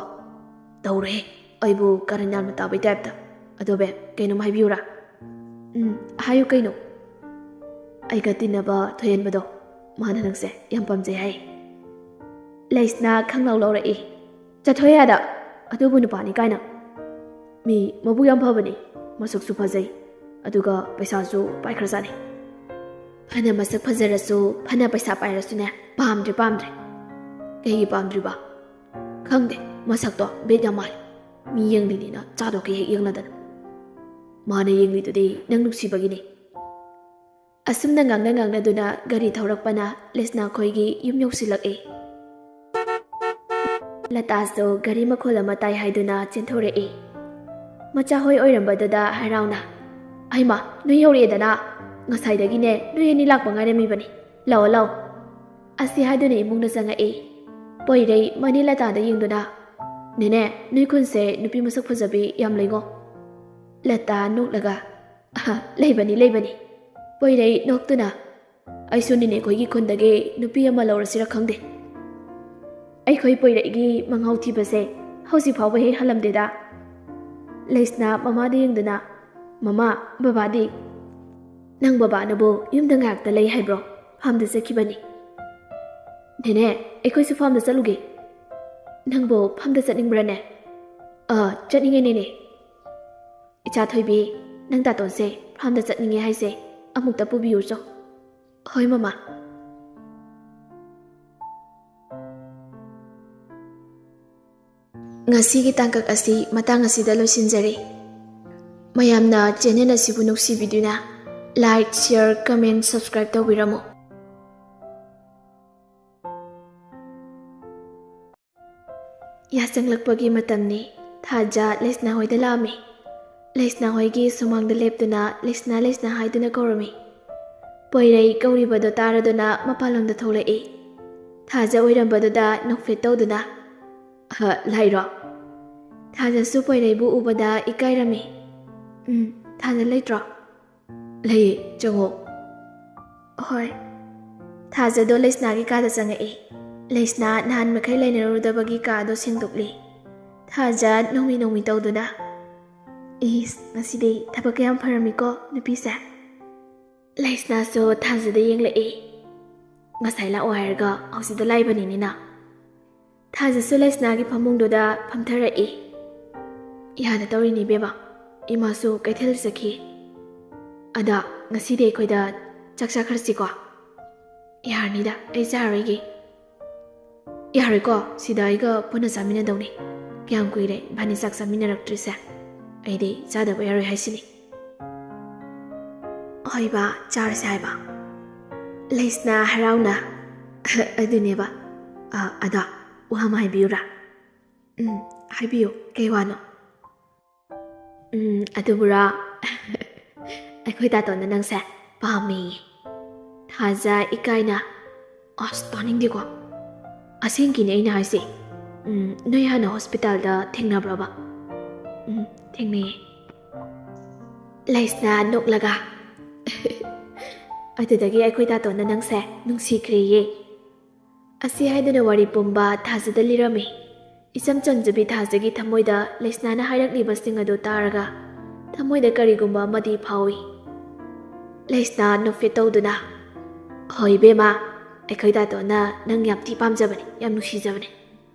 "ꯇꯧꯔꯣꯏꯍꯦ, ꯑꯩꯕꯨ ꯀꯥꯔꯟ ꯌꯥꯝꯅ ꯇꯥꯕꯩ ꯇꯥꯏꯞꯇ꯫ ꯑꯗꯣ ꯕꯦꯝ, ꯀꯩꯅꯣꯝ ꯍꯥꯏꯕꯤꯌꯨꯔꯥ?" "ꯎꯝ, ꯍꯥꯏꯌꯨ ꯀꯩꯅꯣ?" "ꯑꯩꯒ ꯇꯤꯟꯅꯕ ꯊꯣꯏꯍꯟꯕꯗꯣ, ꯃꯥꯅ ꯅꯪꯁꯦ ꯌꯥꯝ ꯄꯥꯝꯖꯩ ꯍꯥꯏ꯫" ꯂꯩꯁꯅꯥ ꯈꯪꯂꯥꯎ ꯂꯧꯔꯛꯏ꯫ "ꯆꯠꯊꯣꯛꯑꯦ ꯑꯗ, ꯑꯗꯨꯕꯨ ꯅꯨꯄꯥꯅꯤ ꯀꯥꯏꯅ꯫ ꯃꯤ ꯃꯕꯨꯛ ꯌꯥꯝ ꯐꯕꯅꯤ, ꯃꯁꯛꯁꯨ ꯐꯖꯩ, ꯑꯗꯨꯒ ꯄꯩꯁꯥꯁꯨ ꯄꯥꯏꯈ꯭ꯔꯖꯥꯠꯅꯤ꯫ ꯐꯅ ꯃꯁꯛ ꯐꯖꯔꯁꯨ, ꯐꯅ ꯄꯩꯁꯥ ꯄꯥꯏꯔꯁꯨꯅꯦ, ꯄꯥꯝꯗ꯭ꯔꯦ, ꯄꯥꯝꯗ꯭ꯔꯦ꯫ ꯀꯩꯒꯤ ꯄꯥꯝꯗ꯭ꯔꯤꯕ? ꯈꯪꯗꯦ, ꯃꯁꯛꯇꯣ ꯕꯦꯠ ꯌꯥꯝ ꯃꯥꯜꯂꯦ꯫ ꯃꯤ ꯌꯦꯡꯂꯤꯅꯤꯅ ꯆꯥꯗꯣ ꯀꯩ ꯍꯦꯛ ꯌꯦꯡꯂꯗꯅ꯫ ꯃꯥꯅ ꯌꯦꯡꯂꯤꯗꯨꯗꯤ ꯅꯪ ꯅꯨꯡꯁꯤꯕꯒꯤꯅꯤ꯫" ꯑꯁꯨꯝꯅ ꯉꯥꯡꯅ ꯉꯥꯡꯅꯗꯨꯅ ꯒꯥꯔꯤ ꯊꯧꯔꯛꯄꯅ ꯂꯩꯁꯅꯥ ꯈꯣꯏꯒꯤ ꯌꯨꯝ ꯌꯧꯁꯤꯜꯂꯛꯏ꯫ ꯂꯇꯥꯁꯨ ꯒꯥꯔꯤ ꯃꯈꯣꯜ ꯑꯃ ꯇꯥꯏ ꯍꯥꯏꯗꯨꯅ ꯆꯦꯟꯊꯣꯔꯛꯏ꯫ ꯃꯆꯥꯍꯣꯏ ꯑꯣꯏꯔꯝꯕꯗꯨꯗ ꯍꯔꯥꯎꯅ, "ꯍꯩꯃꯥ, ꯅꯣꯏ ꯌꯧꯔꯛꯑꯦꯗꯅ? ꯉꯁꯥꯏꯗꯒꯤꯅꯦ ꯅꯣꯏ ꯑꯅꯤ ꯂꯥꯛꯄ ꯉꯥꯏꯔꯝꯃꯤꯕꯅꯤ꯫ ꯂꯥꯛꯑꯣ, ꯂꯥꯛꯑꯣ꯫" ꯑꯁꯤ ꯍꯥꯏꯗꯨꯅ ꯏꯃꯨꯡꯗ ꯆꯪꯉꯛꯏ꯫ ꯄꯣꯏꯔꯩ ꯃꯅꯦ ꯂꯇꯥꯗ ꯌꯦꯡꯗꯨꯅ, "ꯅꯦꯅꯦ, ꯅꯣꯏ ꯈꯨꯟꯁꯦ ꯅꯨꯄꯤ ꯃꯁꯛ ꯐꯖꯕꯤ ꯌꯥꯝ ꯂꯩꯉꯣ꯫" ꯂꯇꯥ ꯅꯣꯛꯂꯒ, "ꯑꯍ, ꯂꯩꯕꯅꯤ, ꯂꯩꯕꯅꯤ꯫" ꯄꯣꯏꯔꯩ ꯅꯣꯛꯇꯨꯅ, "ꯑꯩꯁꯨ ꯅꯦꯅꯦ ꯈꯣꯏꯒꯤ ꯈꯨꯟꯗꯒꯤ ꯅꯨꯄꯤ ꯑꯃ ꯂꯧꯔꯁꯤꯔ ꯈꯪꯗꯦ꯫ ꯑꯩꯈꯣꯏ ꯄꯣꯏꯔꯩꯒꯤ ꯃꯉꯥꯎ ꯊꯤꯕꯁꯦ ꯍꯧꯖꯤꯛ ꯐꯥꯎꯕ ꯍꯦꯛ ꯍꯜꯂꯝꯗꯦꯗ꯫" ꯂꯩꯁꯅꯥ ꯃꯃꯥꯗ ꯌꯦꯡꯗꯨꯅ, "ꯃꯃꯥ, ꯕꯕꯥꯗꯤ?" "ꯅꯪ ꯕꯕꯥꯅꯕꯨ ꯌꯨꯝꯗ ꯉꯥꯏꯍꯥꯛꯇ ꯂꯩ ꯍꯥꯏꯕ꯭ꯔꯣ? ꯐꯥꯝꯗ ꯆꯠꯈꯤꯕꯅꯤ꯫" "ꯅꯦꯅꯦ, ꯑꯩꯈꯣꯏꯁꯨ ꯐꯥꯝꯗ ꯆꯠꯂꯨꯒꯦ꯫" "ꯅꯪꯕꯨ ꯐꯥꯝꯗ ꯆꯠꯅꯤꯡꯕ꯭ꯔꯥꯅꯦ?" "ꯑꯥ, ꯆꯠꯅꯤꯡꯉꯦ ꯅꯦꯅꯦ꯫" "ꯏꯆꯥ ꯊꯣꯏꯕꯤ, ꯅꯪ ꯇꯥꯇꯣꯟꯁꯦ ꯐꯥꯝꯗ ꯆꯠꯅꯤꯡꯉꯦ ꯍꯥꯏꯁꯦ ꯑꯃꯨꯛꯇ ꯄꯨꯕꯤꯌꯨ ꯆꯣ꯫" "ꯍꯣꯏ ꯃꯃꯥ꯫" ꯉꯁꯤꯒꯤ ꯇꯥꯡꯀꯛ ꯑꯁꯤ ꯃꯇꯥꯡ ꯑꯁꯤꯗ ꯂꯣꯏꯁꯤꯟꯖꯔꯦ꯫ ꯃꯌꯥꯝꯅ ꯆꯦꯅꯦꯜ ꯑꯁꯤꯕꯨ ꯅꯨꯡꯁꯤꯕꯤꯗꯨꯅ like, share, comment, subscribe ꯇꯧꯕꯤꯔꯝꯃꯨ꯫ ꯌꯥꯆꯪꯂꯛꯄꯒꯤ ꯃꯇꯝꯅꯤ꯫ ꯊꯥꯖ ꯂꯩꯁꯅꯥ ꯍꯣꯏꯗ ꯂꯥꯛꯑꯝꯃꯤ꯫ ꯂꯩꯁꯅꯥ ꯍꯣꯏꯒꯤ ꯁꯨꯃꯥꯡꯗ ꯂꯦꯞꯇꯨꯅ ꯂꯩꯁꯅꯥ, ꯂꯩꯁꯅꯥ ꯍꯥꯏꯗꯨꯅ ꯀꯧꯔꯝꯃꯤ꯫ ꯄꯣꯏꯔꯩ ꯀꯧꯔꯤꯕꯗꯣ ꯇꯥꯔꯗꯨꯅ ꯃꯄꯥꯟꯂꯣꯝꯗ ꯊꯣꯛꯂꯛꯏ꯫ ꯊꯥꯖ ꯑꯣꯏꯔꯝꯕꯗꯨꯗ ꯅꯣꯛꯐꯦꯠ ꯇꯧꯗꯨꯅ, "ꯑꯍ, ꯂꯥꯛꯏꯔꯣ?" ꯊꯥꯖꯁꯨ ꯄꯣꯏꯔꯩꯕꯨ ꯎꯕꯗ ꯏꯀꯥꯏꯔꯝꯃꯤ꯫ "ꯎꯝ, ꯊꯥꯖ ꯂꯩꯇ꯭ꯔꯣ?" "ꯂꯩꯌꯦ, ꯆꯪꯉꯣ꯫" "ꯍꯣꯏ꯫" ꯊꯥꯖꯗꯣ ꯂꯩꯁꯅꯥꯒꯤ ꯀꯥꯗ ꯆꯪꯉꯛꯏ꯫ ꯂꯩꯁꯅꯥ ꯅꯍꯥꯟ ꯃꯈꯩ ꯂꯩꯅꯔꯨꯗꯕꯒꯤ ꯀꯥꯗꯣ ꯁꯦꯡꯗꯣꯛꯂꯤ꯫ ꯊꯥꯖ ꯅꯣꯡꯃꯤ ꯅꯣꯡꯃꯤ ꯇꯧꯗꯨꯅ, "ꯏꯁ, ꯉꯁꯤꯗꯤ ꯊꯕꯛ ꯀꯌꯥꯝ ꯐꯔꯝꯃꯤꯀꯣ ꯅꯨꯄꯤꯁꯦ꯫" ꯂꯩꯁꯅꯥꯁꯨ ꯊꯥꯖꯗ ꯌꯦꯡꯂꯛꯏ꯫ "ꯉꯁꯥꯏ ꯂꯥꯛꯑꯣ ꯍꯥꯏꯔꯒ ꯍꯧꯖꯤꯛꯇ ꯂꯥꯛꯏꯕꯅꯤꯅꯤꯅ꯫ ꯊꯥꯖꯁꯨ ꯂꯩꯁꯅꯥꯒꯤ ꯐꯃꯨꯡꯗꯨꯗ ꯐꯝꯊꯔꯛꯏ꯫ ꯏꯍꯥꯗ ꯇꯧꯔꯤꯅꯤ ꯏꯕꯦꯝꯃ, ꯏꯃꯥꯁꯨ ꯀꯩꯊꯦꯜ ꯆꯠꯈꯤ꯫ ꯑꯗ ꯉꯁꯤꯗꯤ ꯑꯩꯈꯣꯏꯗ ꯆꯥꯛ ꯆꯥꯈ꯭ꯔꯁꯤꯀꯣ꯫ ꯌꯥꯔꯅꯤꯗ, ꯑꯩ ꯆꯥꯔꯣꯏꯒꯦ꯫ ꯌꯥꯔꯣꯏꯀꯣ, ꯁꯤꯗ ꯑꯩꯒ ꯄꯨꯟꯅ ꯆꯥꯃꯤꯟꯅꯗꯧꯅꯤ꯫ ꯀꯌꯥꯝ ꯀꯨꯏꯔꯦ ꯏꯕꯥꯅꯤ ꯆꯥꯛ ꯆꯥꯃꯤꯟꯅꯔꯛꯇ꯭ꯔꯤꯁꯦ? ꯑꯩꯗꯤ ꯆꯥꯗꯕ ꯌꯥꯔꯣꯏ ꯍꯥꯏꯁꯤꯅꯤ꯫ ꯍꯣꯏꯕ, ꯆꯥꯔꯁꯦ ꯍꯥꯏꯕ꯫ ꯂꯩꯁꯅꯥ ꯍꯔꯥꯎꯅ, ꯑꯗꯨꯅꯦꯕ꯫ ꯑ, ꯑꯗꯣ ꯋꯥ ꯑꯃ ꯍꯥꯏꯕꯤꯌꯨꯔꯥ? ꯎꯝ, ꯍꯥꯏꯕꯤꯌꯨ, ꯀꯩ ꯋꯥꯅꯣ? ꯎꯝ, ꯑꯗꯨꯕꯨꯔꯥ? ꯑꯩꯈꯣꯏ ꯇꯥꯇꯣꯟꯅ ꯅꯪꯁꯦ ꯄꯥꯝꯃꯦꯌꯦ꯫ ꯊꯥꯖ ꯏꯀꯥꯏꯅ, ꯑꯁ, ꯇꯥꯅꯤꯡꯗꯦꯀꯣ꯫ ꯑꯁꯦꯡꯀꯤꯅꯦ ꯑꯩꯅ ꯍꯥꯏꯁꯦ꯫ ꯎꯝ, ꯅꯣꯏ ꯍꯥꯟꯅ ꯍꯣꯁꯄꯤꯇꯥꯜꯗ ꯊꯦꯡꯅꯕ꯭ꯔꯕ? ꯎꯝ, ꯊꯦꯡꯅꯩꯌꯦ꯫ ꯂꯩꯁꯅꯥ ꯅꯣꯛꯂꯒ, ꯑꯗꯨꯗꯒꯤ ꯑꯩꯈꯣꯏ ꯇꯥꯇꯣꯟꯅ ꯅꯪꯁꯦ ꯅꯨꯡꯁꯤꯈ꯭ꯔꯦꯌꯦ꯫ ꯑꯁꯤ ꯍꯥꯏꯗꯨꯅ ꯋꯥꯔꯤ ꯄꯨꯝꯕ ꯊꯥꯖꯗ ꯂꯤꯔꯝꯃꯤ꯫ ꯏꯆꯝ ꯆꯝꯖꯕꯤ ꯊꯥꯖꯒꯤ ꯊꯃꯣꯏꯗ ꯂꯩꯁꯅꯥꯅ ꯍꯥꯏꯔꯛꯂꯤꯕꯁꯤꯡ ꯑꯗꯨ ꯇꯥꯔꯒ ꯊꯃꯣꯏꯗ ꯀꯔꯤꯒꯨꯝꯕ ꯑꯃꯗꯤ ꯐꯥꯎꯏ꯫ ꯂꯩꯁꯅꯥ ꯅꯣꯛꯐꯦꯠ ꯇꯧꯗꯨꯅ, "ꯍꯣꯏ ꯏꯕꯦꯝꯃ, ꯑꯩꯈꯣꯏ ꯇꯥꯇꯣꯟꯅ ꯅꯪ ꯌꯥꯝ ꯊꯤ ꯄꯥꯝꯖꯕꯅꯤ, ꯌꯥꯝ ꯅꯨꯡꯁꯤꯖꯕꯅꯤ꯫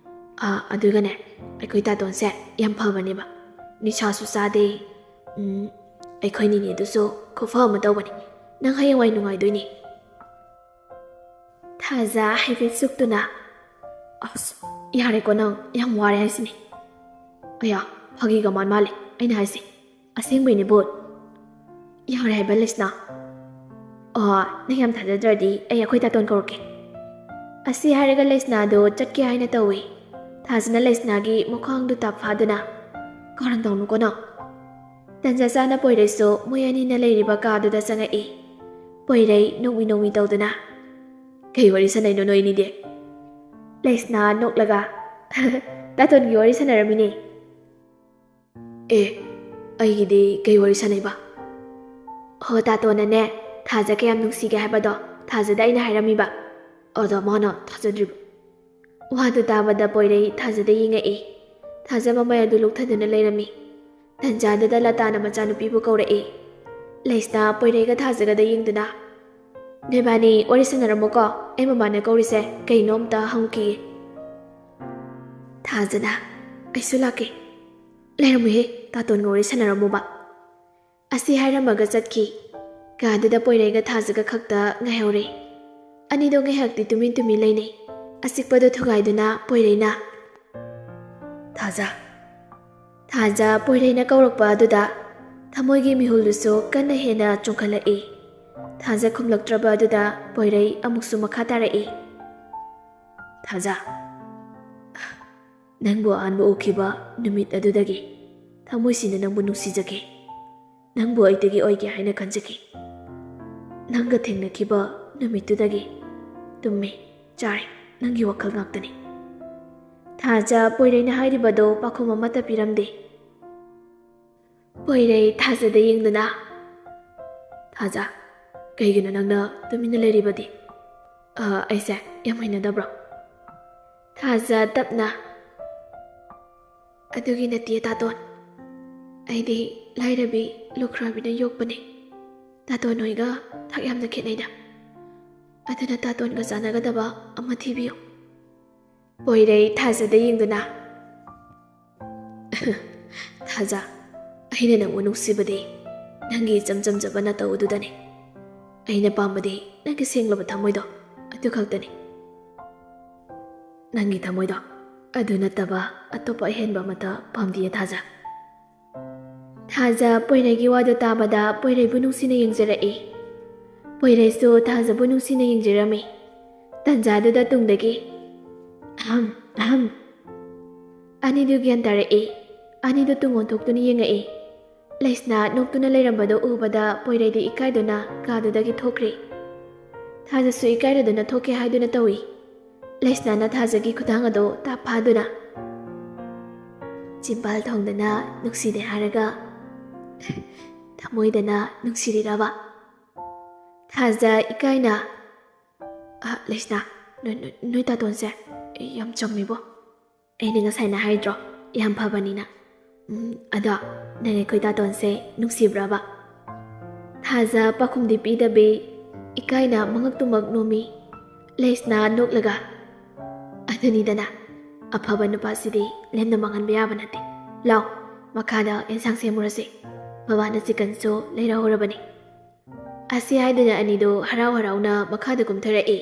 ꯑꯥ, ꯑꯗꯨꯒꯅꯦ, ꯑꯩꯈꯣꯏ ꯇꯥꯇꯣꯟꯁꯦ ꯌꯥꯝ ꯐꯕꯅꯦꯕ, ꯅꯤꯁꯥꯁꯨ ꯆꯥꯗꯦ꯫ ꯎꯝ, ꯑꯩꯈꯣꯏ ꯅꯤꯅꯦꯗꯨꯁꯨ ꯈꯨꯐ ꯑꯃ ꯇꯧꯕꯅꯤ, ꯅꯪ ꯍꯌꯦꯡꯋꯥꯏ ꯅꯨꯡꯉꯥꯏꯗꯣꯏꯅꯤ꯫" ꯊꯥꯖ ꯍꯥꯏꯐꯦꯠ ꯁꯨꯛꯇꯨꯅ, "ꯑꯁ, ꯌꯥꯔꯦꯀꯣ ꯅꯪ, ꯌꯥꯝ ꯋꯥꯔꯦ ꯍꯥꯏꯁꯤꯅꯤ꯫ ꯑꯌꯥ, ꯐꯥꯒꯤꯒ ꯃꯥꯟ ꯃꯥꯜꯂꯦ ꯑꯩꯅ ꯍꯥꯏꯁꯦ꯫ ꯑꯁꯦꯡꯕꯩꯅꯦ ꯕꯣꯠ꯫ ꯌꯥꯔꯦ ꯍꯥꯏꯕ ꯂꯩꯁꯅꯥ꯫ ꯑꯣ, ꯅꯪ ꯌꯥꯝ ꯊꯥꯖꯗ꯭ꯔꯗꯤ ꯑꯩ ꯑꯩꯈꯣꯏ ꯇꯥꯇꯣꯟ ꯀꯧꯔꯛꯀꯦ꯫" ꯑꯁꯤ ꯍꯥꯏꯔꯒ ꯂꯩꯁꯅꯥꯗꯣ ꯆꯠꯀꯦ ꯍꯥꯏꯅ ꯇꯧꯏ꯫ ꯊꯥꯖꯅ ꯂꯩꯁꯅꯥꯒꯤ ꯃꯈ꯭ꯋꯥꯡꯗꯨ ꯇꯞ ꯐꯥꯗꯨꯅ, "ꯀꯥꯔꯟ ꯇꯧꯅꯨꯀꯣ ꯅꯪ꯫" ꯇꯟꯖꯥ ꯆꯥꯅ ꯄꯣꯏꯔꯩꯁꯨ ꯃꯣꯏ ꯑꯅꯤꯅ ꯂꯩꯔꯤꯕ ꯀꯥꯗꯨꯗ ꯆꯪꯉꯛꯏ꯫ ꯄꯣꯏꯔꯩ ꯅꯣꯛꯃꯤ ꯅꯣꯛꯃꯤ ꯇꯧꯗꯨꯅ, "ꯀꯩ ꯋꯥꯔꯤ ꯁꯥꯟꯅꯩꯅꯣ ꯅꯣꯏ ꯑꯅꯤꯗꯤ?" ꯂꯩꯁꯅꯥ ꯅꯣꯛꯂꯒ, "ꯇꯥꯇꯣꯟꯒꯤ ꯋꯥꯔꯤ ꯁꯥꯟꯅꯔꯝꯃꯤꯅꯦ꯫" "ꯑꯦ, ꯑꯩꯒꯤꯗꯤ ꯀꯩ ꯋꯥꯔꯤ ꯁꯥꯟꯅꯩꯕ?" "ꯍꯣ, ꯇꯥꯇꯣꯟꯅꯅꯦ, ꯊꯥꯖ ꯀꯌꯥꯝ ꯅꯨꯡꯁꯤꯒꯦ ꯍꯥꯏꯕꯗꯣ ꯊꯥꯖꯗ ꯑꯩꯅ ꯍꯥꯏꯔꯝꯃꯤꯕ꯫ ꯑꯗ ꯃꯥꯅ ꯊꯥꯖꯗ꯭ꯔꯤꯕ꯫" ꯋꯥꯗꯨ ꯇꯥꯕꯗ ꯄꯣꯏꯔꯩ ꯊꯥꯖꯗ ꯌꯦꯡꯉꯛꯏ꯫ ꯊꯥꯖ ꯃꯃꯥꯏ ꯑꯗꯨ ꯂꯨꯛꯊꯗꯨꯅ ꯂꯩꯔꯝꯃꯤ꯫ ꯇꯟꯖꯥꯗꯨꯗ ꯂꯇꯥꯅ ꯃꯆꯥꯅꯨꯄꯤꯕꯨ ꯀꯧꯔꯛꯏ꯫ ꯂꯩꯁꯅꯥ ꯄꯣꯏꯔꯩꯒ ꯊꯥꯖꯒꯗ ꯌꯦꯡꯗꯨꯅ, "ꯅꯣꯏꯕꯥꯅꯤ ꯋꯥꯔꯤ ꯁꯥꯟꯅꯔꯝꯃꯣꯀꯣ, ꯑꯩ ꯃꯃꯥꯅ ꯀꯧꯔꯤꯁꯦ ꯀꯩꯅꯣ ꯑꯝꯇ ꯍꯪꯉꯨꯈꯤꯒꯦ꯫" ꯊꯥꯖꯅ, "ꯑꯩꯁꯨ ꯂꯥꯛꯀꯦ꯫ ꯂꯩꯔꯝꯃꯨꯍꯦ, ꯇꯥꯇꯣꯟꯒ ꯋꯥꯔꯤ ꯁꯥꯟꯅꯔꯝꯃꯨꯕ"꯫ ꯑꯁꯤ ꯍꯥꯏꯔꯝꯃꯒ ꯆꯠꯈꯤ꯫ ꯀꯥꯗꯨꯗ ꯄꯣꯏꯔꯩꯒ ꯊꯥꯖꯒ ꯈꯛꯇ ꯉꯥꯏꯍꯧꯔꯦ꯫ ꯑꯅꯤꯗꯣ ꯉꯥꯏꯍꯥꯛꯇꯤ ꯇꯨꯃꯤꯟ ꯇꯨꯃꯤꯟ ꯂꯩꯅꯩ꯫ ꯑꯆꯤꯛꯄꯗꯣ ꯊꯨꯒꯥꯏꯗꯨꯅ ꯄꯣꯏꯔꯩꯅ, "ꯊꯥꯖ"꯫ ꯊꯥꯖ ꯄꯣꯏꯔꯩꯅ ꯀꯧꯔꯛꯄ ꯑꯗꯨꯗ ꯊꯃꯣꯏꯒꯤ ꯃꯤꯍꯨꯜꯗꯨꯁꯨ ꯀꯟꯅ ꯍꯦꯟꯅ ꯆꯣꯡꯈꯠꯂꯛꯏ꯫ ꯊꯥꯖ ꯈꯨꯝꯂꯛꯇ꯭ꯔꯕ ꯑꯗꯨꯗ ꯄꯣꯏꯔꯩ ꯑꯃꯨꯛꯁꯨ ꯃꯈꯥ ꯇꯥꯔꯛꯏ꯫ "ꯊꯥꯖ, ꯅꯪꯕꯨ ꯑꯍꯥꯟꯕ ꯎꯈꯤꯕ ꯅꯨꯃꯤꯠ ꯑꯗꯨꯗꯒꯤ ꯊꯃꯣꯏꯁꯤꯅ ꯅꯪꯕꯨ ꯅꯨꯡꯁꯤꯖꯈꯤ꯫ ꯅꯪꯕꯨ ꯑꯩꯗꯒꯤ ꯑꯣꯏꯒꯦ ꯍꯥꯏꯅ ꯈꯟꯖꯈꯤ꯫ ꯅꯪꯒ ꯊꯦꯡꯅꯈꯤꯕ ꯅꯨꯃꯤꯠꯇꯨꯗꯒꯤ ꯇꯨꯝꯃꯤ, ꯆꯥꯔꯤ, ꯅꯪꯒꯤ ꯋꯥꯈꯜ ꯉꯥꯛꯇꯅꯤ"꯫ ꯊꯥꯖ ꯄꯣꯏꯔꯩꯅ ꯍꯥꯏꯔꯤꯕꯗꯣ ꯄꯥꯎꯈꯨꯝ ꯑꯃꯠꯇ ꯄꯤꯔꯝꯗꯦ꯫ ꯄꯣꯏꯔꯩ ꯊꯥꯖꯗ ꯌꯦꯡꯗꯨꯅ, "ꯊꯥꯖ, ꯀꯩꯒꯤꯅꯣ ꯅꯪꯅ ꯇꯨꯃꯤꯟꯅ ꯂꯩꯔꯤꯕꯗꯤ? ꯑ, ꯑꯩꯁꯦ ꯌꯥꯝ ꯍꯩꯅꯗꯕ꯭ꯔꯣ?" ꯊꯥꯖ ꯇꯞꯅ, "ꯑꯗꯨꯒꯤ ꯅꯠꯇꯦ ꯇꯥꯇꯣꯟ꯫ ꯑꯩꯗꯤ ꯂꯥꯏꯔꯕꯤ ꯂꯨꯈ꯭ꯔꯥꯕꯤꯅ ꯌꯣꯛꯄꯅꯦ꯫ ꯇꯥꯇꯣꯟ ꯍꯣꯏꯒ ꯊꯥꯛ ꯌꯥꯝꯅ ꯈꯦꯠꯅꯩꯗ꯫ ꯑꯗꯨꯅ ꯇꯥꯇꯣꯟꯒ ꯆꯥꯟꯅꯒꯗꯕ ꯑꯃ ꯊꯤꯕꯤꯌꯨ"꯫ ꯄꯣꯏꯔꯩ ꯊꯥꯖꯗ ꯌꯦꯡꯗꯨꯅ, "ꯊꯥꯖ, ꯑꯩꯅ ꯅꯪꯕꯨ ꯅꯨꯡꯁꯤꯕꯗꯤ ꯅꯪꯒꯤ ꯏꯆꯝ ꯆꯝꯖꯕ ꯅꯇꯧ ꯑꯗꯨꯗꯅꯤ꯫ ꯑꯩꯅ ꯄꯥꯝꯕꯗꯤ ꯅꯪꯒꯤ ꯁꯦꯡꯂꯕ ꯊꯃꯣꯏꯗꯣ ꯑꯗꯨ ꯈꯛꯇꯅꯤ꯫ ꯅꯪꯒꯤ ꯊꯃꯣꯏꯗꯣ ꯑꯗꯨ ꯅꯠꯇꯕ ꯑꯇꯣꯞꯄ ꯑꯍꯦꯟꯕ ꯑꯃꯠꯇ ꯄꯥꯝꯗꯤꯌꯦ ꯊꯥꯖ"꯫ ꯊꯥꯖ ꯄꯣꯏꯔꯩꯒꯤ ꯋꯥꯗꯨ ꯇꯥꯕꯗ ꯄꯣꯏꯔꯩꯕꯨ ꯅꯨꯡꯁꯤꯅ ꯌꯦꯡꯖꯔꯛꯏ꯫ ꯄꯣꯏꯔꯩꯁꯨ ꯊꯥꯖꯕꯨ ꯅꯨꯡꯁꯤꯅ ꯌꯦꯡꯖꯔꯝꯃꯤ꯫ ꯇꯟꯖꯥꯗꯨꯗ ꯇꯨꯡꯗꯒꯤ, "ꯑꯍꯝ, ꯑꯍꯝ"꯫ ꯑꯅꯤꯗꯨ ꯒ꯭ꯌꯥꯟ ꯇꯥꯔꯛꯏ꯫ ꯑꯅꯤꯗꯨ ꯇꯨꯡ ꯑꯣꯟꯊꯣꯛꯇꯨꯅ ꯌꯦꯡꯉꯛꯏ꯫ ꯂꯩꯁꯅꯥ ꯅꯣꯛꯇꯨꯅ ꯂꯩꯔꯝꯕꯗꯨ ꯎꯕꯗ ꯄꯣꯏꯔꯩꯗꯤ ꯏꯀꯥꯏꯗꯨꯅ ꯀꯥꯗꯨꯗꯒꯤ ꯊꯣꯛꯈ꯭ꯔꯦ꯫ ꯊꯥꯖꯁꯨ ꯏꯀꯥꯏꯔꯗꯨꯅ ꯊꯣꯛꯀꯦ ꯍꯥꯏꯗꯨꯅ ꯇꯧꯏ꯫ ꯂꯩꯁꯅꯥꯅ ꯊꯥꯖꯒꯤ ꯈꯨꯗꯥꯡ ꯑꯗꯨ ꯇꯥꯞ ꯐꯥꯗꯨꯅ, "ꯆꯤꯝꯕꯥꯜ ꯊꯣꯡꯗꯅ ꯅꯨꯡꯁꯤꯗꯦ ꯍꯥꯏꯔꯒ ꯊꯃꯣꯏꯗꯅ ꯅꯨꯡꯁꯤꯔꯤꯔꯕ?" ꯊꯥꯖ ꯏꯀꯥꯏꯅ, "ꯑ, ꯂꯩꯁꯅꯥ, ꯅꯣꯏ, ꯅꯣꯏ, ꯅꯣꯏ ꯇꯥꯇꯣꯟꯁꯦ ꯌꯥꯝ ꯆꯝꯃꯤꯕꯣ꯫ ꯑꯩꯅ ꯉꯁꯥꯏꯅ ꯍꯥꯏꯗ꯭ꯔꯣ, ꯌꯥꯝ ꯐꯕꯅꯤꯅ꯫ ꯎꯝ, ꯑꯗꯣ ꯅꯪ ꯑꯩꯈꯣꯏ ꯇꯥꯇꯣꯟꯁꯦ ꯅꯨꯡꯁꯤꯕ꯭ꯔꯕ?" ꯊꯥꯖ ꯄꯥꯎꯈꯨꯝꯗꯤ ꯄꯤꯗꯕꯤ ꯏꯀꯥꯏꯅ ꯃꯉꯛꯇꯨꯃꯛ ꯅꯣꯝꯃꯤ꯫ ꯂꯩꯁꯅꯥ ꯅꯣꯛꯂꯒ, "ꯑꯗꯨꯅꯤꯗꯅ, ꯑꯐꯕ ꯅꯨꯄꯥꯁꯤꯗꯤ ꯂꯦꯝꯅ ꯃꯥꯡꯍꯟꯕ ꯌꯥꯕ ꯅꯠꯇꯦ꯫ ꯂꯥꯎ, ꯃꯈꯥꯗ ꯑꯦꯟꯁꯥꯡ ꯁꯦꯝꯃꯨꯔꯁꯤ꯫ ꯃꯕꯥꯅ ꯆꯤꯀꯟꯁꯨ ꯂꯩꯔꯛꯍꯧꯔꯕꯅꯤ꯫ ꯑꯁꯤ ꯍꯥꯏꯗꯨꯅ ꯑꯅꯤꯗꯨ ꯍꯔꯥꯎ ꯍꯔꯥꯎꯅ ꯃꯈꯥꯗ ꯀꯨꯝꯊꯔꯛꯏ꯫